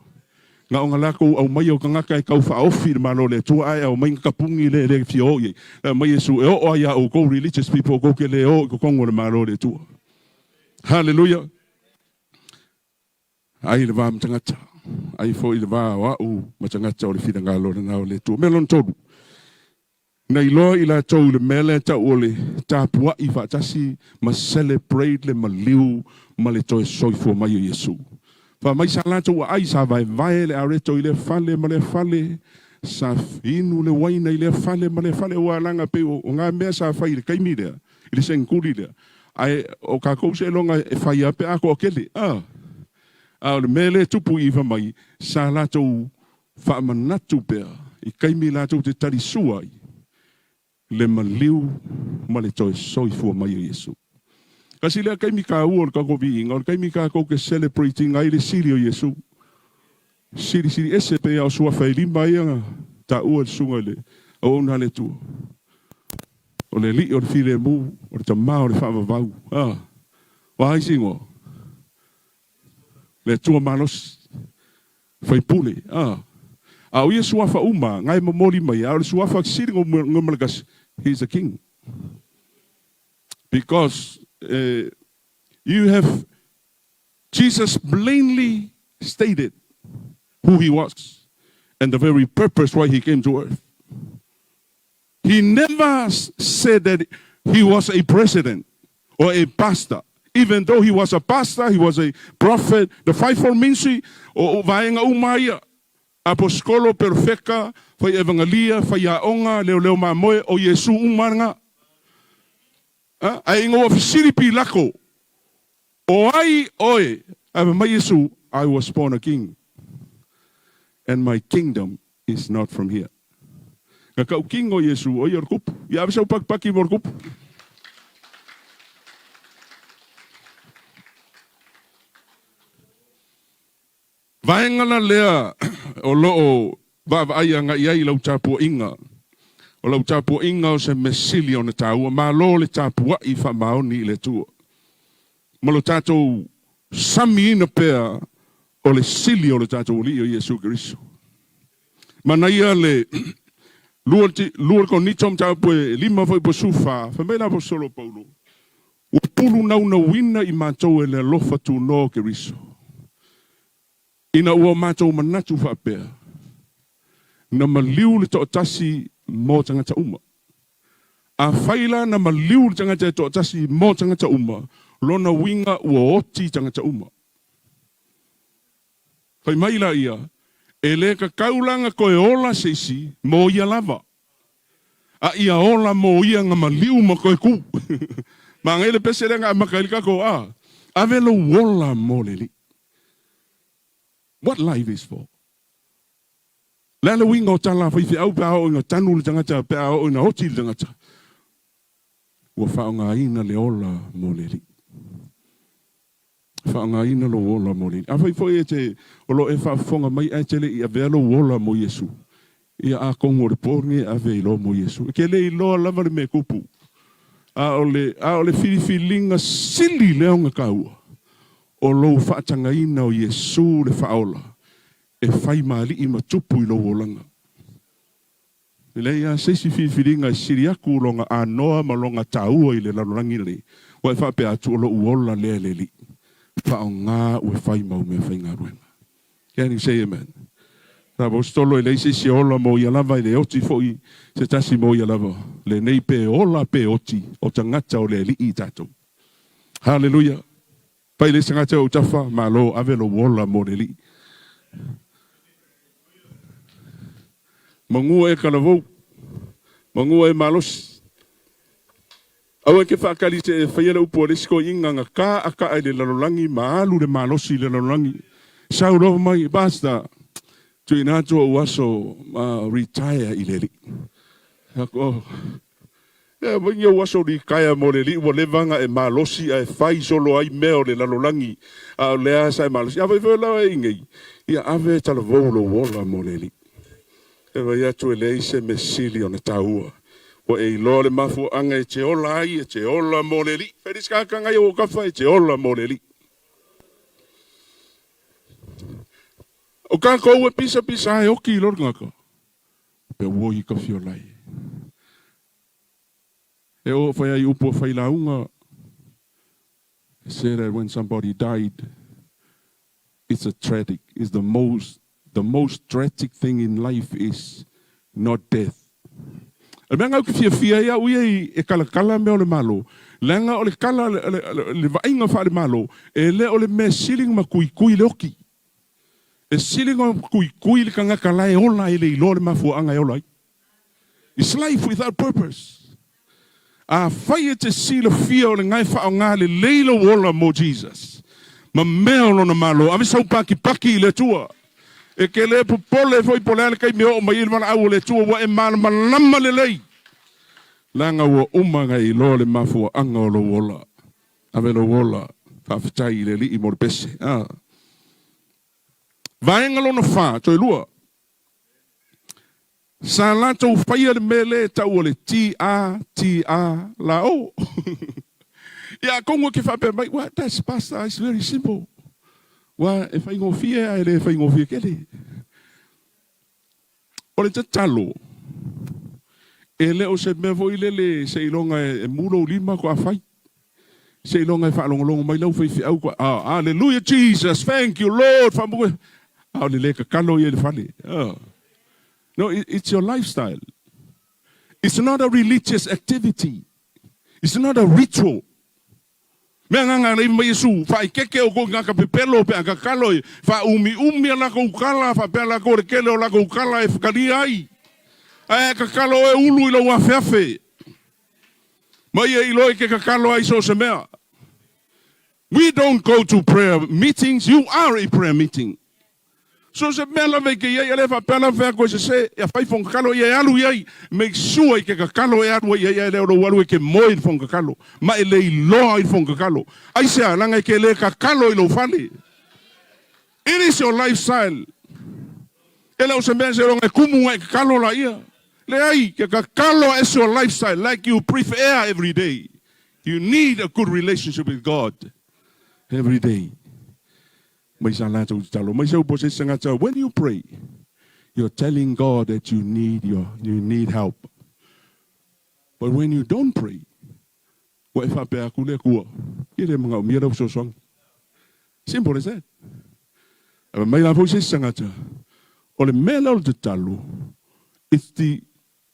Na ona latou aumaia o tagata e tau faaofi i le Malo o le Atua ae aumai na tapuni le le fia o i ai. Le aumai Iesu e oo lava ia outou religious people tou te le o i totonu o le Malo o le Atua. Hallelujah. Ai le va ma tagata, ai foi le va o a'u ma tagata o le finagalo lena o le Atua. Mea lona tolu, na iloa i latou i le mea lea tau o le tapua'i faatasi ma celebrate le maliu ma le toe soifua mai o Iesu. Fai mai sa latou aai, sa vaevae le areto i lea fale ma lea fale, sa inu le uaina i lea fale ma lea fale, ua alaga pei o nga mea sa fai i le taimi lea, i le seneturi lea. Ae o tatou seiloga e fai lava pe a toatele. A! A o le mea lea e tupu i i fai mai, sa latou faamanatu pea i taimi latou te talisua ai le maliu ma le toe soifua mai o Iesu. Tasi lea taimi taua o le tatou viiga, o le taimi tatou te celebrate ina ai le sili o Iesu. Silisili ese pei lava o suafa e lima ia na taua e le susuga i le auauna a le Atua. O le Alii o le filemu, o le Tama o le faavavau. A! O a isi igoa? Le Atua malosi, Faipule. A! A o ia suafa uma na e momoli mai, a o le suafa sili no Malagasy, he is a king. Because uh, you have Jesus plainly stated who he was and the very purpose why he came to earth. He never said that he was a president or a pastor. Even though he was a pastor, he was a prophet, the fivefold ministry, o vaega uma ia, aposikolo, perofeka, fai evangelia, faiaoga, leoleo mamoe, o Iesu uma lena. Ae ina ua fesili Pilako, O ai oe? Ae fai mai Iesu, I was born a king, and my kingdom is not from here. Na kau king o Iesu, o ia o le kupu. Ia ave sau pakipaki mo le kupu. Vaega la lea o lo o vaavaai agai ai i lau tapuaiga. O lau tapuaiga o se mea sili ona taua. Malo le tapuai faamaoni i le Atua. Ma lo tatou samiina pea o le sili o le tatou Alii o Iesu Keriso. Manaia le 2 Korinito mataupu e 5 foi po 14, fai mai le Aposetolo o Paulo, Ua pulu naunauina i matou e le alofa tunoa o Keriso, ina ua matou manatu faapea, na maliu le toatasi mo tagata uma. Afai la na maliu le tagata e toatasi mo tagata uma, lona uiga ua oti tagata uma. Fai mai la ia, E le tatau la na toe ola se isi mo ia lava. A ia ola mo ia na maliu ma toe ku. Manaia le pese lea na amata ai le tatou a. Ave lou ola mo le Alii. What life is for? Le a le uiga o tala a faifeau pe a oo ina tanu le tagata, pe a oo ina oti le tagata? Ua faaaogaina le ola mo le Alii. Faaaogaina lou ola mo le Alii. Afai foi e te, o lo o e faafofoga mai ae te le i avea lou ola mo Iesu, ia atonu o le po lenei e ave ai loa mo Iesu. E te le iloa lava le mea e tupu, a o le, a o le filifiliga sili lea ona taua, o lou faatagaina o Iesu le Faaola e fai ma alii ma tupu i lou olaga. E leai lava se isi filifiliga e sili atu lona anoa ma lona taua i le lalolagi lenei, ua e faapea atu, O lou ola lea e le Alii, faaaoga au e fai mau meafaigaluega. Can you say amen? Aposetolo e leai se isi e ola mo ia lava, e le oti foi se tasi mo ia lava. Lenei pe ola pe oti, o tagata o le Alii tatou. Haleluia! Fai le isi tagata e ou tafa, Malo, ave lou ola mo le Alii. Magua e Kalavou, magua e Malosi. Aua e ke faakali se e faia le upu a le isi toeaiina na kaa kaa i le lalolagi ma alu le malosi i le lalolagi. Sau loa mai, Pastor, tuuina atu ou aso ma retire i le Alii. Aku, oh. Ea mai ni ou aso litaea mo le Alii ua leva ona e malosi ae fai solo ai mea o le lalolagi, a o lea sa e malosi. Afai foi la e i nei, ia ave e talavou lou ola mo le Alii. E vaai atu e leai se mea sili ona taua. Ua e iloa le mafuaaga e te ola ai, e te ola mo le Alii. Fai le isi tagata ia ua kafa, e te ola mo le Alii. O kākou e pisapisa e oki i lou tagata, pe ua i ka fiolai. E oo fai ai upu a failauga, They say that when somebody died, it's a tragic, it's the most, the most tragic thing in life is not death. O le mea lena ou te fiafia ai au ia e kalakala mea o le Malo, leaga o le kala, le vaaiga faale-Malo, e le o le mea sili ona matuitui le oti. E sili ona tuitui le tagata la e ola e le iloa le mafuaaga e ola ai. It's life without purpose. Afai e te silafia o lena e faaaoga lelei lou ola mo Jesus ma mea o Lona Malo, ave sau pakipaki i le Atua. E ke le popole foi po o le a le taimi e oo mai ai le valaau o le Atua, ua e malamalama lelei, leaga ua uma ona e iloa le mafuaaga o lou ola. Ave lou ola, faafetai i le Alii mo le pese. Ah. Vaega lona fa, toe lua. Sa latou faia le mea lea e tau o le T-A-T-A la o. Ia atonu e ke faapea mai, well, that's pastor, it's very simple. Ua e faigofie ae le faigofie tele. O le tatalo, e le o se mea foi lele seiloga e mu lou lima faatoa fai. Seiloga e faalogologo mai lau faifeau koa, ah, hallelujah Jesus, thank you Lord, faamoe. A o le le tatalo ia i le fale. Oh. No, it's your lifestyle. It's not a religious activity. It's not a ritual. Mea agaga alaiva mai Iesu, Faaikeke oukou i ngaka pepelo pe a kakalo e faaumiumi a lakou kala, faapea lakou o le kele o lakou kala e whakalia ai. Ae a kakalo oe ulu i lou afeafe. Mai e iloa i ke kakalo ai so o se mea. We don't go to prayer meetings, you are a prayer meeting. So se mea lava i ke iai, a le faapea lava fai atu e sese, ia fai fono tatalo ia e alu iai, make sure i ke tatalo e alu ai iai ae le o lou alu e ke moe i le fono tatalo, ma e le iloa i le fono tatalo. Aisea? Leaga e ke le tatalo i lou fale. It is your lifestyle. E le o se mea seiloga e kumu ona e tatalo laia. Leai, ke tatalo as your lifestyle, like you breathe air every day. You need a good relationship with God every day. Mai sa latou tatalo mai se upu a se isi tagata, When you pray, you're telling God that you need your, you need help. But when you don't pray, ua e faapea atu le Atua, e le manaomia lau fesoasoani. Simple as that. Ae mai la foi se isi tagata, o le mea lea o le tatalo, it's the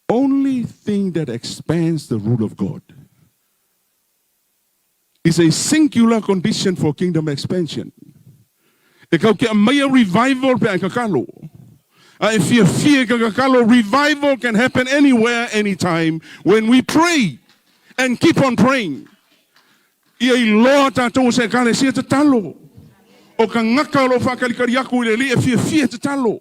only thing that expands the rule of God. Is a singular condition for kingdom expansion. E kau ke aumaia revival pe a e kakalo. A e fiafia i ka kakalo, revival can happen anywhere, anytime, when we pray and keep on praying. Ia iloa tatou o se Ekalesia tatalo. O kagaka o lo o faakalikali aku i le Alii e fiafia e tatalo,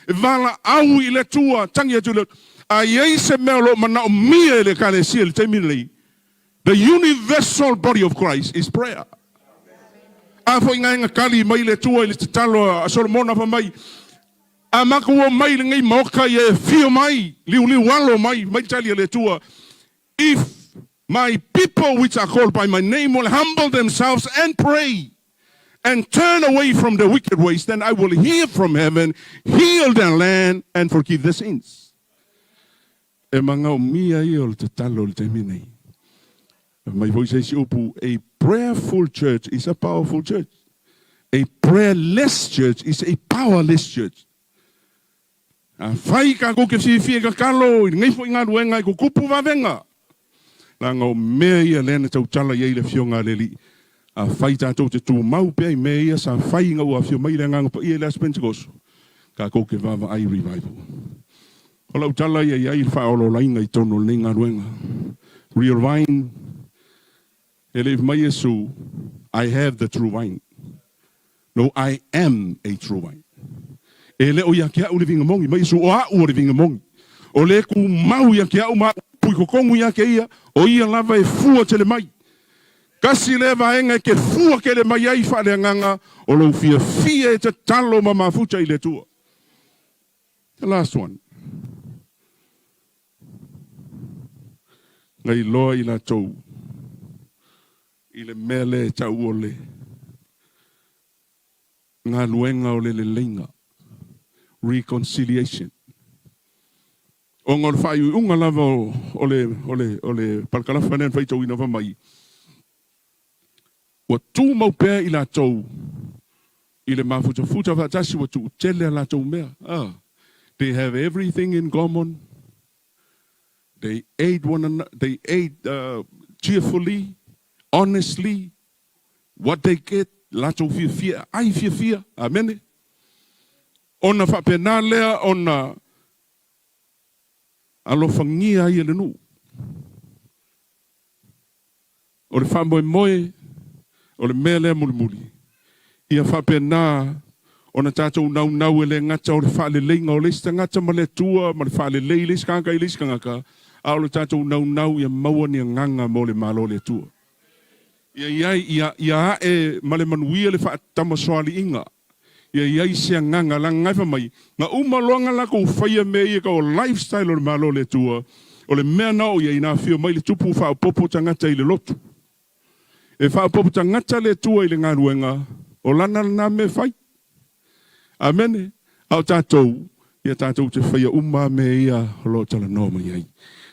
e valaau i le Atua, tagi atu i le Atua. A i ai se mea o lo o manaomia e le Ekalesia i le taimi lenei, the universal body of Christ is prayer. A foi gaega tali mai le Atua i le tatalo a Solomona fai mai, A matou omai i lenei maota ia e afio mai, liuliu alo mai, mai le tali a le Atua, If my people which are called by my name will humble themselves and pray and turn away from their wicked ways, then I will hear from heaven, heal their land and forgive their sins. E magaomia ia o le tatalo i le taimi nei. Fai mai foi se isi upu, a prayerful church is a powerful church. A prayerless church is a powerless church. Afai kākou ke fiafia i tatalo i lenei foi galuega e tutupu vavega, leaga o mea ia lea na tautala i ai le Afioga a le Alii. Afai tatou te tumau pea i mea ia sa fai ina ua afio mai le Agaga Paia i le Aso Pentekoso, kākou ke vaavaai i revival. O lau tala ia i ai le faaolaolaina i totonu o lenei galuega. Real Vine, E le i fai mai Iesu, I have the true vine. No, I am a true vine. E le o ia te a'u le viga moni, mai Iesu, o a'u o le viga moni. O le tumau ia te a'u ma a'u upu i totonu ia te ia, o ia lava e fua tele mai. Tasi lea vaega e te fua tele mai ai faaleagaga o lou fiafia e tatalo ma mafuta i le Atua. The last one. Na iloa i latou i le mea lea e tau o le galuega o le leleiga, reconciliation. Ona o le faaiuiuga lava o le, o le, o le palakalafa lea na faitauina fai mai, ua tumau pea i latou i le mafutafuta faatasi ua tuutele a latou mea. Ah, they have everything in common. They ate one another, they ate cheerfully, honestly, what they get, latou fiafia, ai fiafia. Amene. Ona faapena lea ona alofagia ai e le nuu. O le faamoemoe o le mea lea mulimuli, ia faapena ona tatou naunau e le gata o le faaleleiga o le isi tagata ma le Atua ma le faalelei le isi tagata i le isi tagata, a o le tatou naunau ia maua ni agaga mo le Malo o le Atua. Ia i ai, ia, ia ae ma le manuia le faatamasoaliiga. Ia i ai se agaga, leaga e fai mai, na uma loa na latou faia mea ia tau o lifestyle o le Malo o le Atua, o le mea na oo i ai, na afio mai le tupu faaopoopo tagata i le lotu. E faaopoopo tagata le Atua i le galuega, o lana lena mea e fai. Amene. A o tatou, ia tatou te faia uma mea ia o lo o talanoa mai ai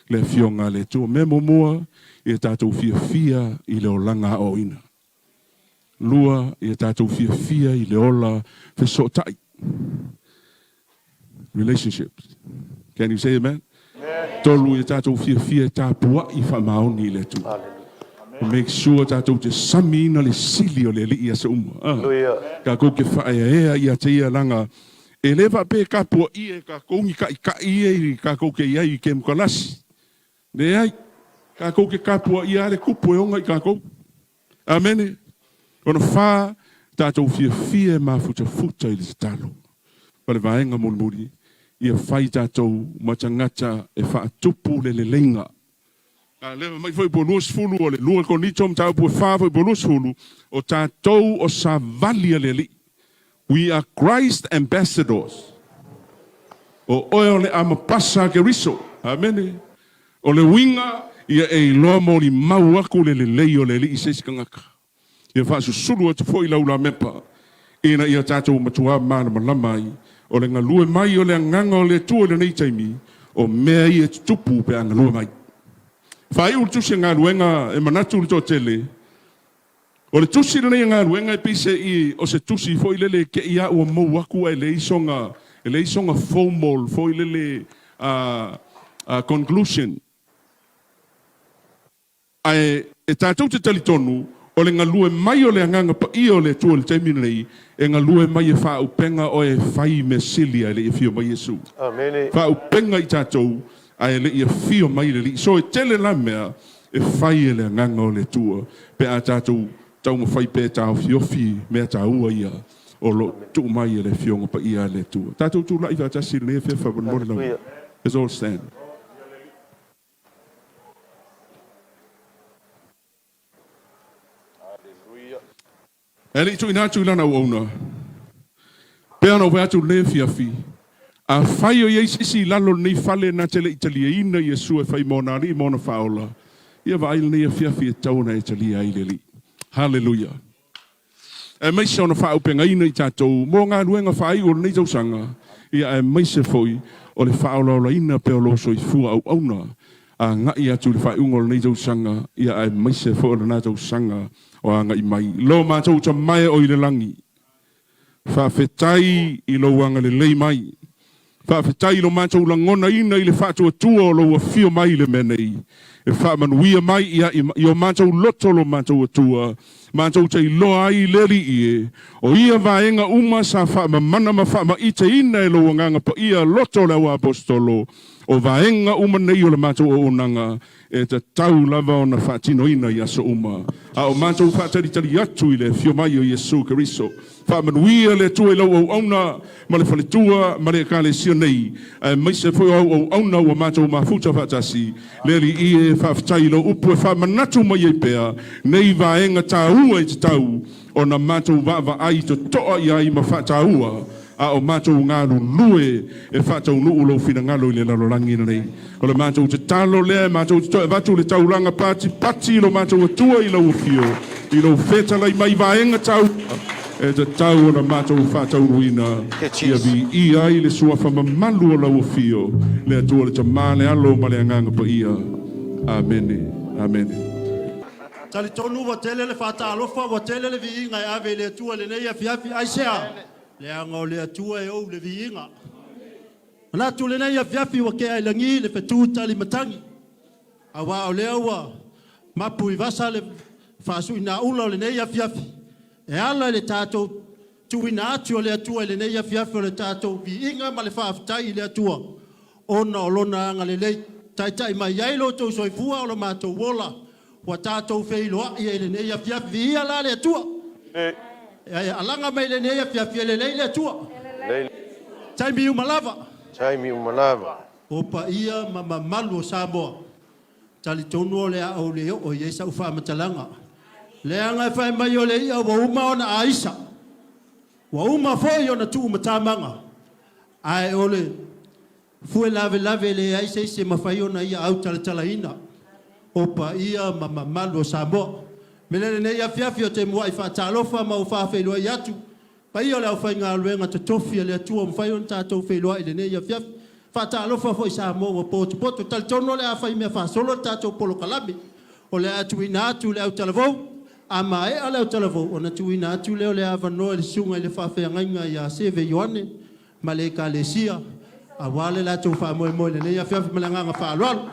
le Afioga a le Atua. Mea muamua, ia tatou fiafia i le olaga aoaoina. 2, ia tatou fiafia i le ola fesootai. Relationships. Can you say amen? 3, ia tatou fiafia e tapua'i faamaoni i le Atua. Make sure tatou te samiina le sili o le Alii i aso uma. Ah. Tatou te faaeaea ia te ia leaga e le faapea e tapuaia e tatou ni taʻitaʻi ia i tatou te i ai i kemukalasi. Leai, tatou te tapuaia lava le tupu e oga i tatou. Amene. Lona fa, tatou fiafia e mafutafuta i le tatalo. Ma le vaega mulimuli, ia fai tatou ma tagata e faatupu le leleiga. A leva mai foi po 20 o le 2 Korinito mataupu e 4 foi po 20, o tatou o savali a le Alii. We are Christ ambassadors. O oe o le amapasa a Keriso. Amene. O le uiga, ia e iloa molimau aku le lelei o le Alii i se isi tagata. Ia faasusulu atu foi lau lamepa, ina ia tatou matuā malamalama ai, o le galue mai o le Agaga o le Atua i lenei taimi, o mea ia e tutupu pe a galue mai. Faaiu le tusi a galuega e manatu le toatele, O le tusi lenei a galuega e pei se i o se tusi foi lele e te i a ua mou aku ae leai sona e leai sona formal foi lele a conclusion. Ae e tatou te talitonu o le galue mai o le Agaga Paia o le Atua i le taimi lenei, e galue mai e faaupega oe e fai mea sili ae le i afio mai Iesu. Faaupega i tatou ae le i afio mai le Alii. So e tele la mea. e fai e le Agaga o le Atua pe a tatou taumafai pea e taofiofi mea taua ia o lo o tuu mai e le Afioga Paia a le Atua. Tatou tulai faatasi i lenei afiafi faamolemole lava. Let's all stand. E le i tuuina atu i lana auauna, pei ona ou fai atu i lenei afiafi, afai o i ai se isi i lalo o lenei fale na te le i taliaina Iesu e fai ma ona Alii ma ona Faaola, ia vaai lenei afiafi e tatau ona e talia ai le Alii. Haleluia! Aemaise ona faaaupegaina i tatou mo galuega faaiu o lenei tausaga, ia aemaise foi o le faaolaolaina pea o lou soifua auauna agai atu i le faaiuga o lenei tausaga, ia aemaise foi o lena tausaga o agai mai. Lo matou Tama e o i le lagi, faafetai i lou agalelei mai. Faafetai i lo matou lagonaina i le faatuatua o lou afio mai i le mea nei. E faamanuia mai ia i o matou loto lo matou Atua, matou te iloa ai le Alii e, o ia vaega uma sa faamamana ma faamaiteina e lou Agaga Paia loto o le auaposetolo, o vaega uma nei o le matou auaunaga e tatau lava ona faatinoina i aso uma, a o matou faatalitali atu i le afio mai o Iesu Keriso. Faamanuia le Atua i lau auauna ma le faletua ma le Ekalesia nei, aemaise foi o au auauna ua matou mafuta faatasi. Le Alii e, faafetai i lou upu e faamanatu mai ai pea nei vaega taua e tatau ona matou vaavaai totoa i ai ma faataua a o matou galulue e faataunuu lou finagalo i le lalolagi lenei. O le matou tatalo lea e matou te toe avatu le taulaga patipati i lo matou Atua i lau afio, i lou fetalai mai vaega taua e tatau ona matou faataunuuina, ia viia ai le suafa mamalu o lau afio, le Atua le Tama, le Alo ma le Agaga Paia. Amene. Amene. Talitonu ua tele le faatalofa, ua tele le viiga e ave i le Atua i lenei afiafi. Aisea? Leaga o le Atua e ou le viiga. Manatu lenei afiafi ua kea i lagi le fetu tali matagi, aua o lea ua mapu i vasa le faasuinaula o lenei afiafi e ala i le tatou tuuina atu o le Atua i lenei afiafi o le tatou viiga ma le faafetai i le Atua ona o Lona agalelei. Taitai mai ai lo outou soifua o lo matou ola ua tatou feiloai ai i lenei afiafi. Viia la le Atua! E alaga mai lenei afiafi, e lelei le Atua. Taimi uma lava. Taimi uma lava. O paia ma mamalu o Samoa, talitonu o le a ou le oo i ai sau faamatalaga. Leaga e fai mai o le i'a ua uma ona aisa, ua uma foi ona tuumatamaga, ae o le Fue lavelave e leai se isi e mafai ona ia autalatalaina o paia ma mamalu o Samoa. Mele lenei afiafi o te muai faatalofa ma ou faafeiloai atu paia o le aufaigaluega totofi a le Atua ua mafai ona tatou feiloai i lenei afiafi. Faatalofa foi Samoa ua potopoto. Talitonu o le a fai mea faasolo le tatou polokalame. O le a tuuina atu le autalavou, a maea le autalavou ona tuuina atu lea o le avanoa i le susuga i le faafeagaiga ia Seve Ioane ma le Ekalesia aua le latou faamoemoe i lenei afiafi ma le agaga faaaloalo.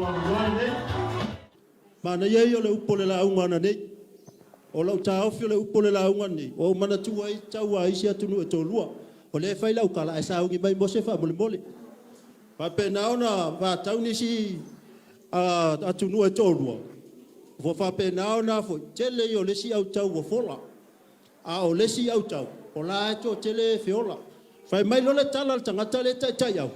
lou avanoa lenei. Manaia ia o le upu o le lauga ananei. O lau taofi o le upu o le lauga lenei, ua ou manatua ai taua a isi atunuu e toalua. O lea e fai lau tala ae sauni mai Mose faamolemole. Faapena ona vatau nisi atunuu e toalua, ua faapena ona foi, tele ia o le isi autau ua fola, a o le isi autau, o la e toatele e feola. Fai mai loa le tala a le tagata lea e taitaiau,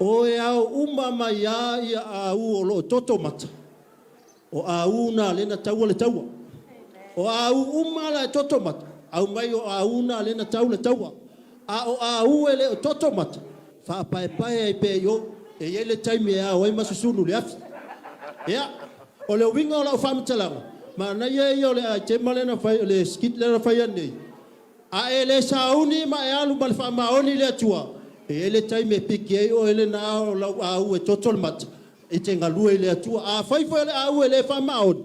o e ao uma mai lava ia au o lo o toto mata, o au na lea na taua le taua. O au uma la e toto mata, aumai o au na lea na tau le taua. A o au e le o toto mata, faapaepae ai pea i o, e i ai le taimi e ao ai ma susunu i le afi. Ia, o le uiga o lau faamatalaga, manaia ia o le aitema lea na fai, o le skit lea na fai nei, a e le sauni ma e alu ma le faamaoni i le Atua, e i ai le taimi e piki ai oe lena o lau au e toto le mata, e te galue i le Atua. Afai foi o le au e le faamaoni,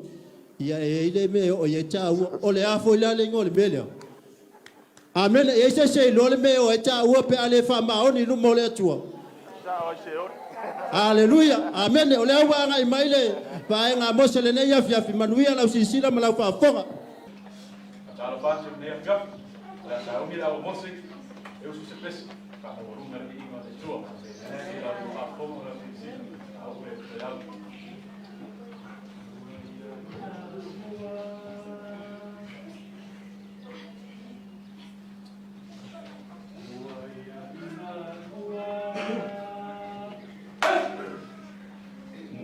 ia e i ai le mea e oo i ai taua. O le a foi la le igoa o le mea lea? Amene. E i ai se isi e iloa le mea e oo ai taua pe a le faamaoni i luma o le Atua? Aleluia. Amene. O lea ua agai mai le vaega a Mose lenei afiafi. Manuia lau silasila ma lau faafofoga. Talofa atu i lenei afiafi, o le a sauni le au a Mose e usu se pese, faamaualuga le viiga o le Atua. I lau faafofoga ma lau silasila, a ua e toe au.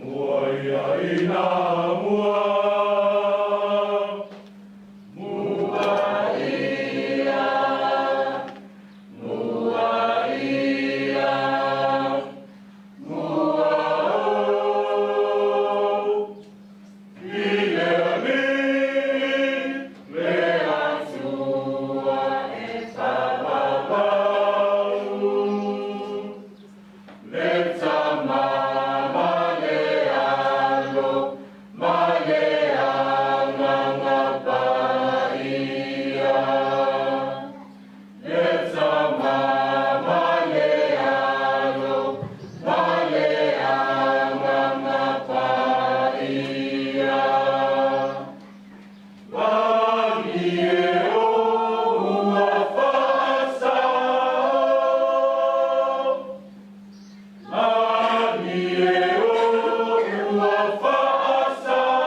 Mua ia ina mua. Mua ia, mua ia, mua o. I le Alii, le Atua e faavavau. Le Tama ma le Alo ma le Agaga Paia. Le Tama ma le Alo ma le Agaga Paia. Lagi e o ua faasao. Lagi e o ua faasao.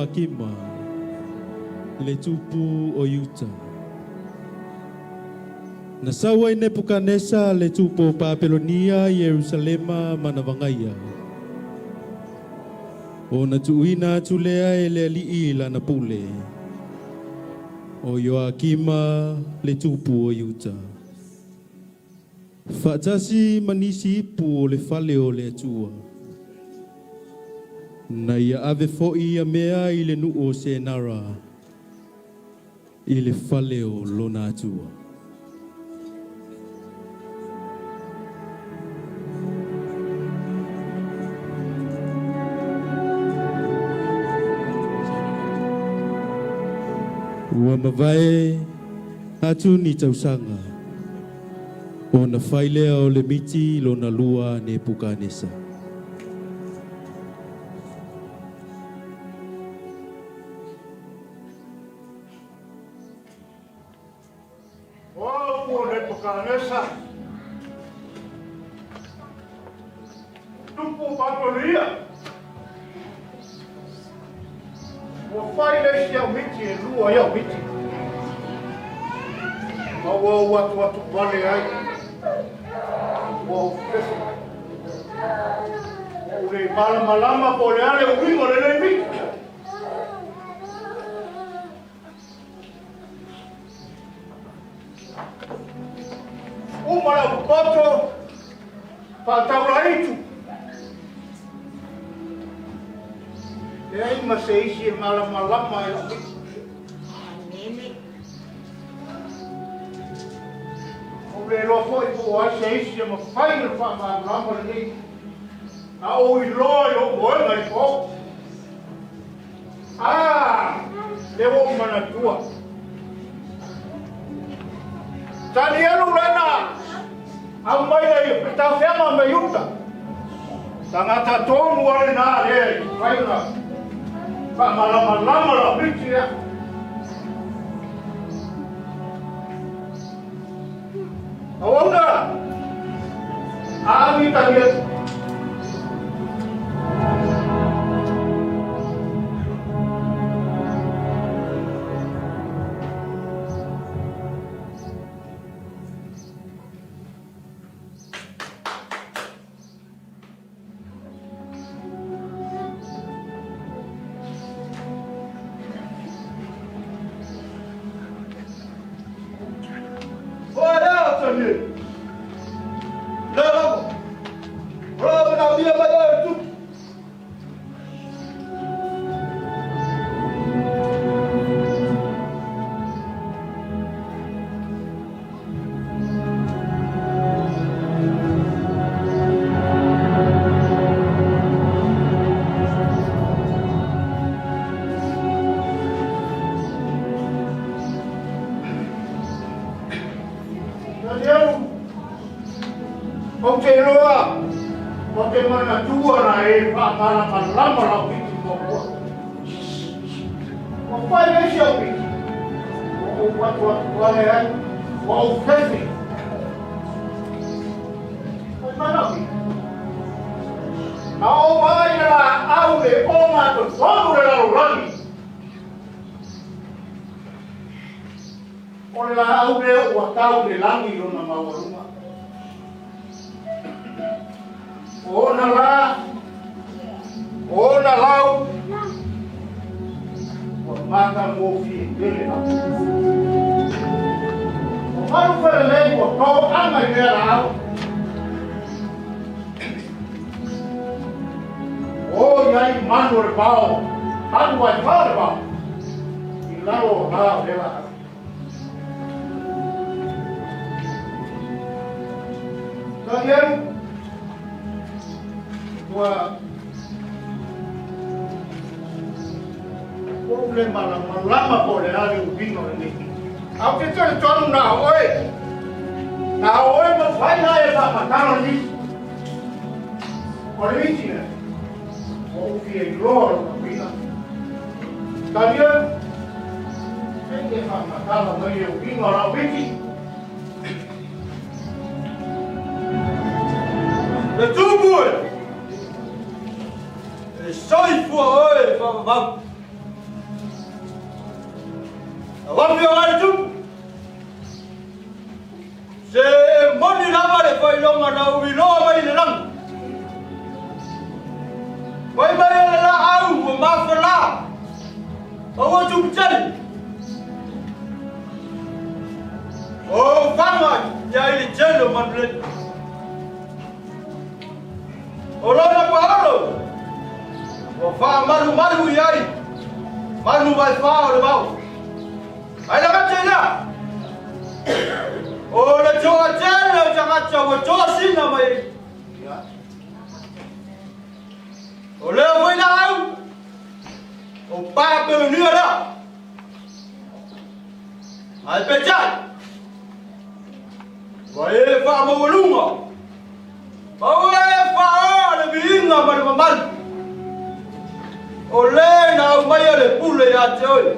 Ioakima, le tupu o Iuta. Na sau ai Nepukanesa le tupu o Papelonia i Ierusalema ma na vagaia. Ona tuuina atu lea e le alii i lana pule, o Ioakima le tupu o Iuta. Faatasi ma nisi ipu o le fale o le Atua. Na ia ave foi ia mea i le nuu o Senara, i le fale o lona Atua. Ua mavae atu ni tausaga, ona fai lea o le miti lona lua a Nepukanesa. O au o Nepukanesa, tupu o Papelonia, ua fai le isi au miti e lua ai au miti, ma ua ou atuatu vale ai, ua ou fefe. Ua ou le malamalama po o le a le uiga o lenei miti. Uma lau popoto, faataulaitu. Leai ma se isi e malamalama i lau miti. Ua ou le iloa foi po o ai se isi e mafai ona faamalamalama lenei. Na ou iloa i lou moega i po. A! Lea ua ou manatua. Talielu lena aumaia i tafeaga mai uta. Tagata tonu a lena lea i mafai ona faamalamalama lau miti lea. Auauna, agi Talielu. Oe lea, Tanielu. Lea lava. O lea manaomia mai oe e le tupu. Danielu, ou te iloa o te manatua na e faamalamalama lau miti muamua. Ua fai le isi au miti, ua ou atuatu ane ai, ua ou fefe. Fai mai lau miti. Na ou vaai i le laau le ogatotonu le lalolagi. O le laau lea ua tau i le lagi lona maualuga. O ona la, o ona lau, ua matagofie tele lava. O manu felelei ua toaga i lea laau. O i ai manu o le vao, manu vaivao o le vao, i lalo o la o lea laau. Danielu, ua ou le malamalama po o le a le uiga o lenei. Ae ou te talitonu na o oe, na o oe mafai na e faamatala nisi. O le miti lea, ua ou fia iloa lona uiga. Daniel, e te faamatala mai le uiga o lau miti. Le tupu e! E soifua oe faavavau! iloga na ou iloa mai le lagi. Fai mai o le laau ua mafala, ma ua tuputele. O ou faga i ai le tele o manulele. O lona paolo ua faamalumalu i ai manu vaefa o le vao. Ai le gata i lea, o le toatele o tagata ua tosina mai ai. O lea foi laau, o Papelonia lea. Ae peitai, ua e faamaualuga, ma ua e faaoa le viiga ma le mamalu, o le na aumaia le pule ia te oe.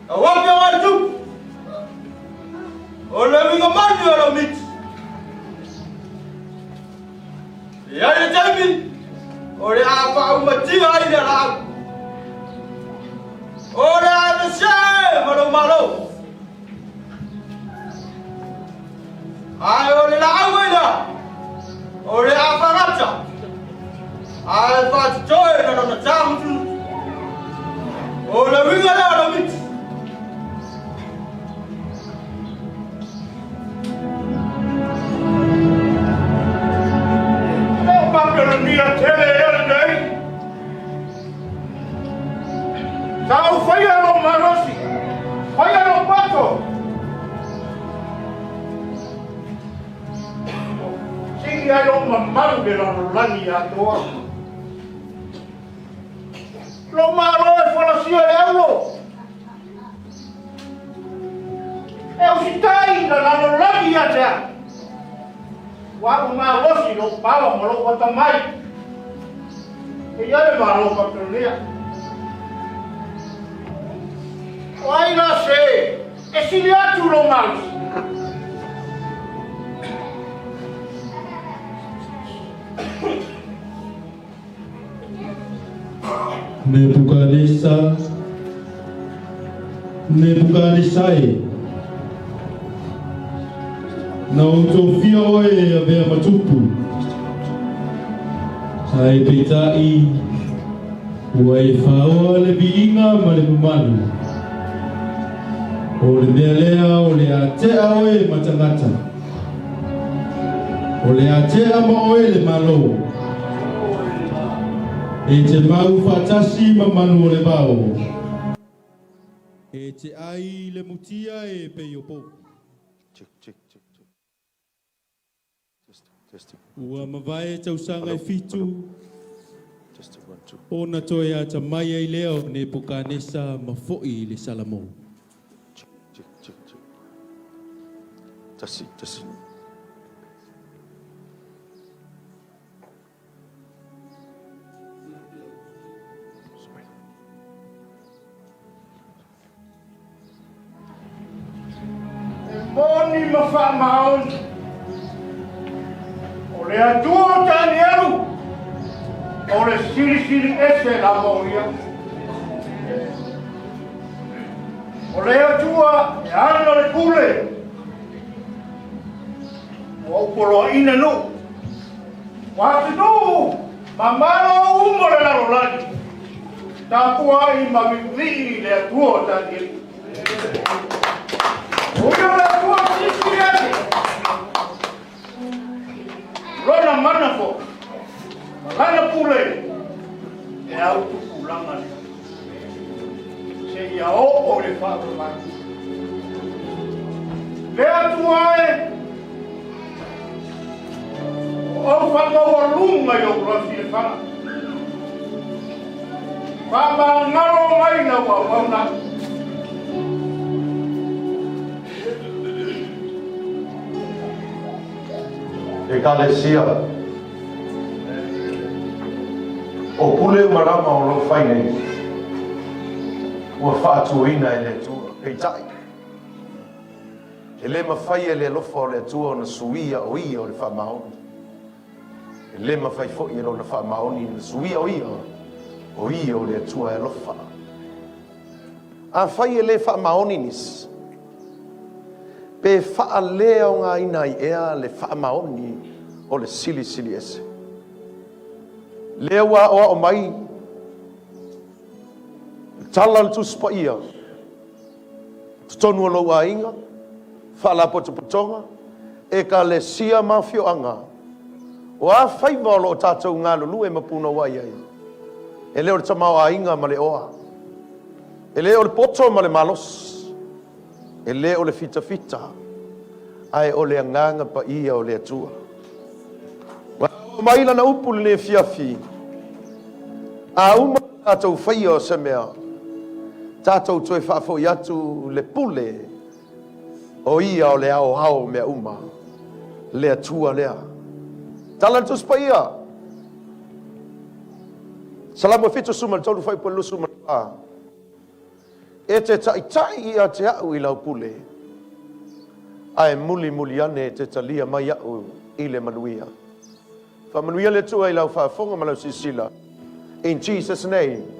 Lau Afioga i le Tupu, o le uiga moni o lau miti. E i ai le taimi o le a faaumatia ai lea laau. O le a aveesea ma lou malo. Ae o le laau ai lea, o le a faagata, ae faatotoe na lona tāmutunutu. O le uiga lea o lau miti. O Papelonia tele ea lenei. Sa ou faia lou malosi, faia lou poto. Sii ai lou mamalu le lalolagi atoa. Lou malo e folasia le aulo. E usitai i le lalolagi ia te au. Ua alu malosi lou pawa ma lou atamai. E i ai le Malo o Papelonia. O ai la se e sili atu lou malosi? Nebukanesa, Nebukanesa e, na ou tofia oe e avea ma tupu, ae peitai ua e faaoa le viiga ma le mamalu. O le mea lea o le a tea oe ma tagata. O le a tea ma oe le Malo. E te mau faatasi ma manu o le vao. E te ai i le mutia e pei o povi. Ua mavae tausaga e fitu ona toe atamai ai lea o Nepukanesa ma foi i le Salamo. E moni ma faamaoni, o le Atua o Tanielu, o le Silisili Ese lava o ia. O le Atua e ana le pule, ua ou poloaina nuu, ua atunuu ma malo uma o le lalolagi, tapuai ma viivii le Atua o Tanielu. O ia le Atua Silisili Ese, lona mana foi, ma lana pule e au tupulaga nei seia oo i le faavavau. Le Atua e, ua ou faamaualuga i ou lausilafaga, faamagalo mai lau auauna. Ekalesia. O pule uma lava o lo o fai nei, ua faatuaina e le Atua. Peitai, e le mafai e le alofa o le Atua ona suia o Ia o le faamaoni. E le mafai foi e Lona faamaoni ona suia o Ia o Ia o le Atua e alofa. Afai e le faamaoni nisi, Pe faaleaogaina ai ea le faamaoni o le Silisili Ese? Lea ua aoao mai le tala a le Tusi Paia, totonu o lou aiga, faalapotopotoga, ekalesia ma afioaga, o a faiva o lo o tatou galulue ma punouai ai, e le o le tamaoaiga ma le oa, e le o le poto ma le malosi, E le o le fitafita, ae o le Agaga Paia o le Atua. Ua oo mai lana upu i lenei afiafi, a uma ona tatou faia o se mea, tatou toe faafoi atu le pule o Ia o le aoao o mea uma, le Atua lea. Tala le Tusi Paia, Salamo 73 fuaiupu 24. E te taitai ia te a'u i lau pule, ae mulimuli ane e te talia mai a'u i le manuia. Faamanuia le Atua i lau faafofoga ma lau silasila. In Jesus name.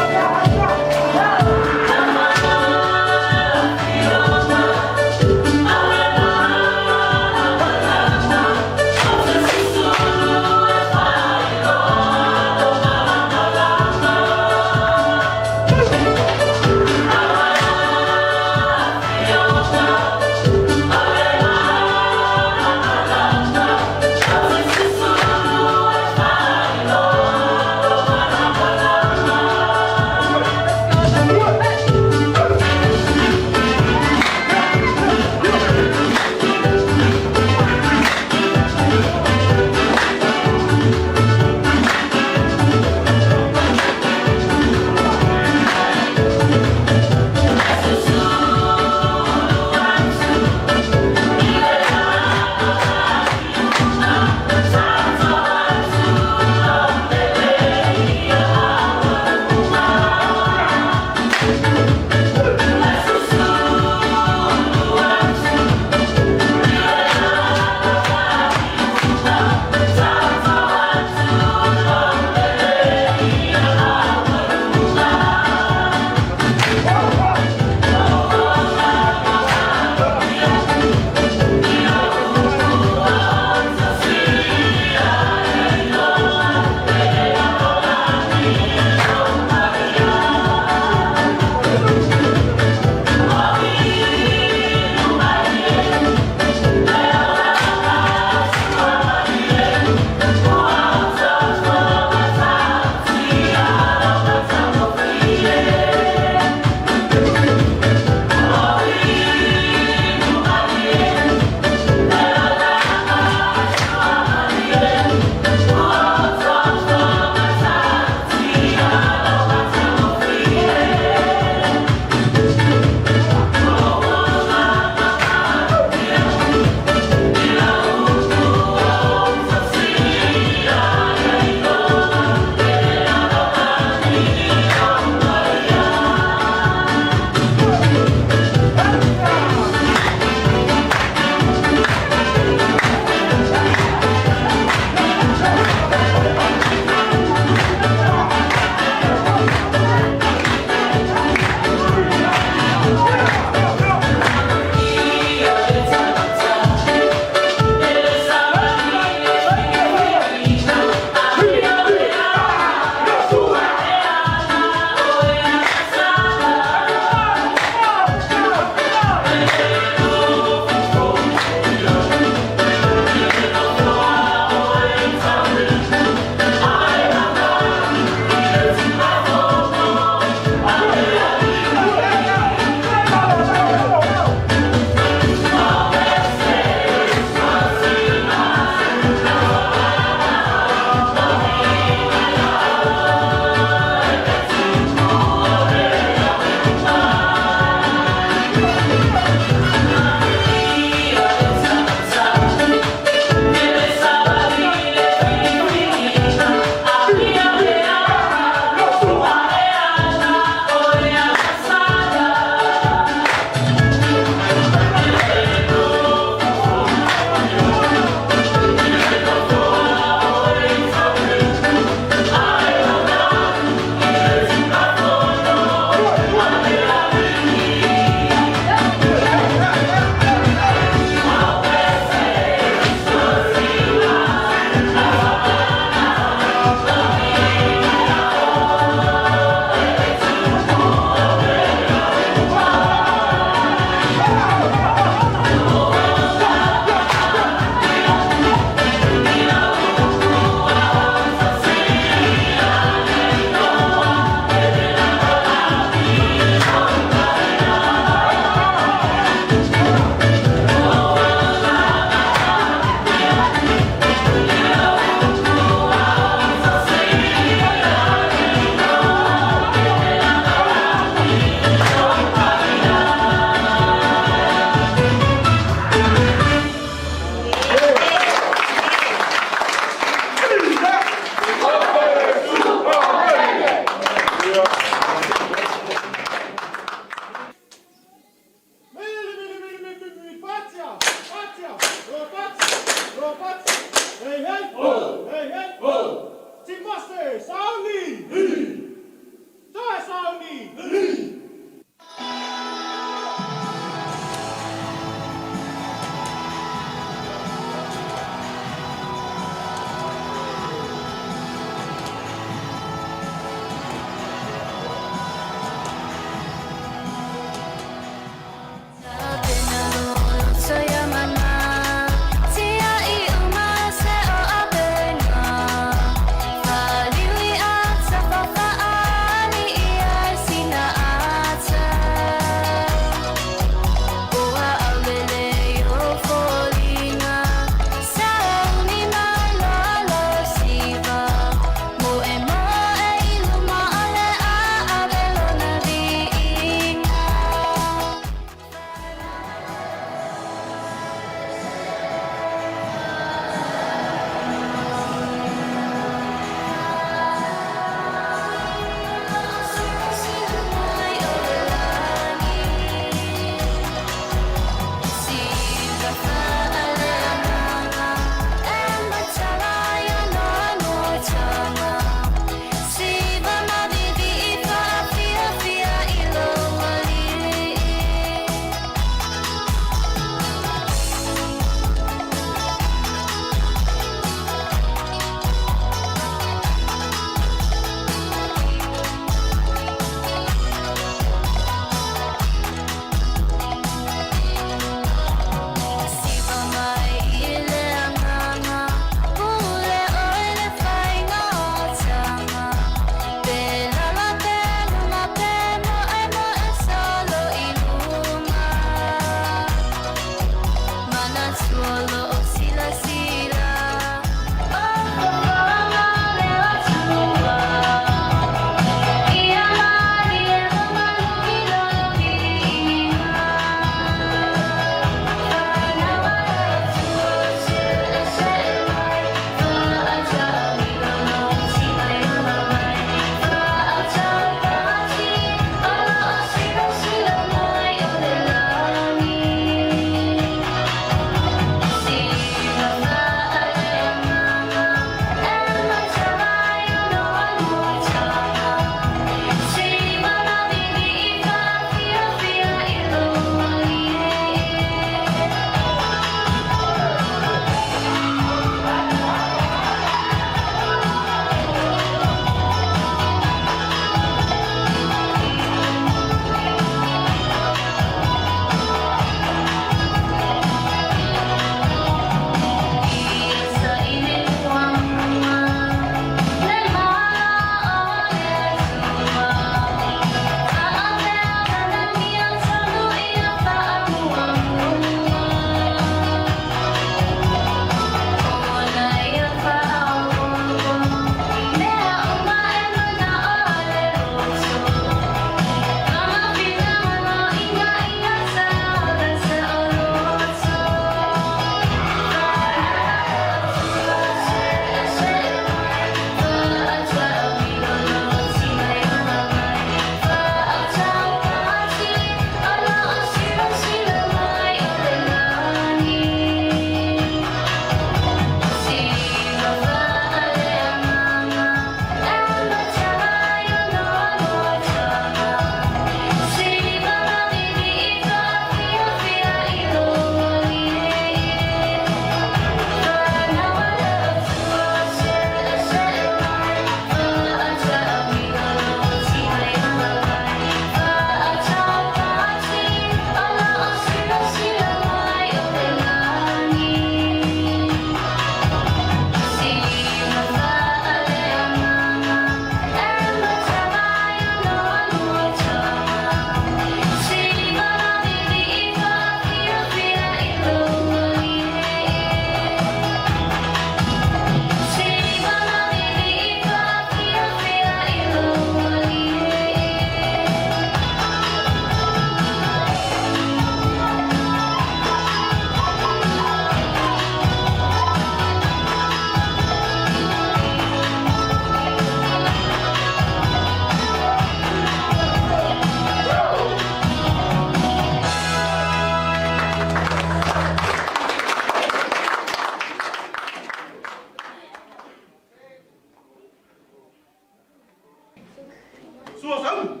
Sua sauni.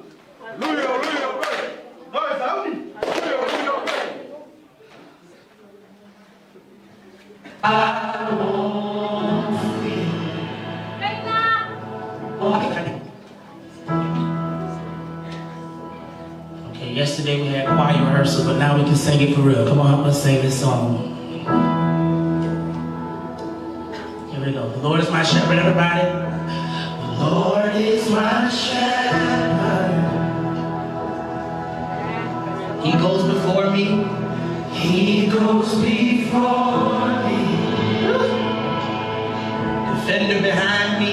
Luia, luia, Noe sauni. Luia, luia, Okay, yesterday we had choir rehearsal, but now we can sing it for real. Come on, help us sing this song. Here we go. The Lord is my shepherd, everybody. The Lord is my shepherd. He goes before me. He goes before me. Defender behind me.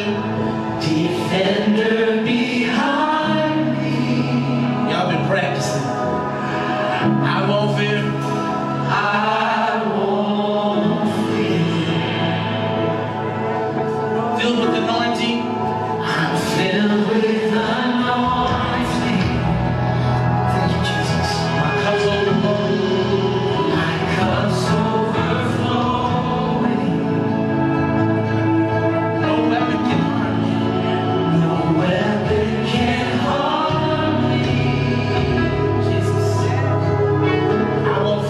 Defender behind me. Y'all been practicing. I won't fear. I won't fear. Filled with anointing. I'm filled with anointing. Thank you, Jesus. My cup's overflowing. My cup's overflowing. No weapon can harm me. No weapon can harm me. Jesus. I won't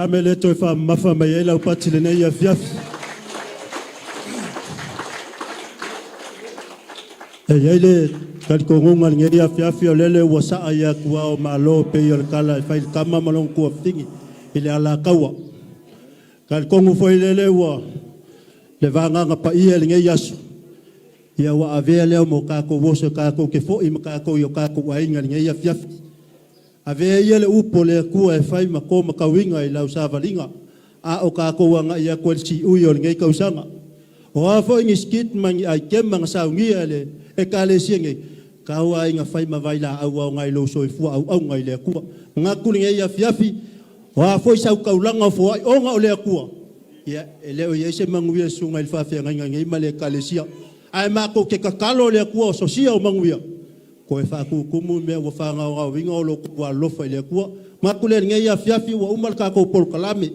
a mea e le toe faamamafa mai ai lau pati i lenei afiafi? E i ai le talitonuga i lenei afiafi o lele ua saa i atua o Malo e pei o le tala e fai i le tama ma lona tuafafine i le alataua. E talitonu foi lele ua le vagaga paia i lenei aso, ia ua avea lea ma o tatou oso tatou te foi ma tatou i o tatou aiga i lenei afiafi. Avea ia le upu a le Atua e fai ma tōmatauina i lau savaliga, a o tatou agai atu ai i le siui o lenei tausaga. O a foi ni skit ma ni aitema na saunia e le Ekalesia nei, tau lava ina fai ma vailaau aoga i lou soifua auauna i le Atua. Manatu lenei afiafi, o a foi sau taulaga o foai ona o le Atua, ia, e le o i ai se manuia i le susuga i le faafeagaiga nei ma le Ekalesia. Ae matou te tatalo i le Atua o sosia o manuia, toe faatutumu mea ua faagaogaoina o lo outou alolofa i le Atua. Manatu lea i lenei afiafi ua uma le tatou polokalame.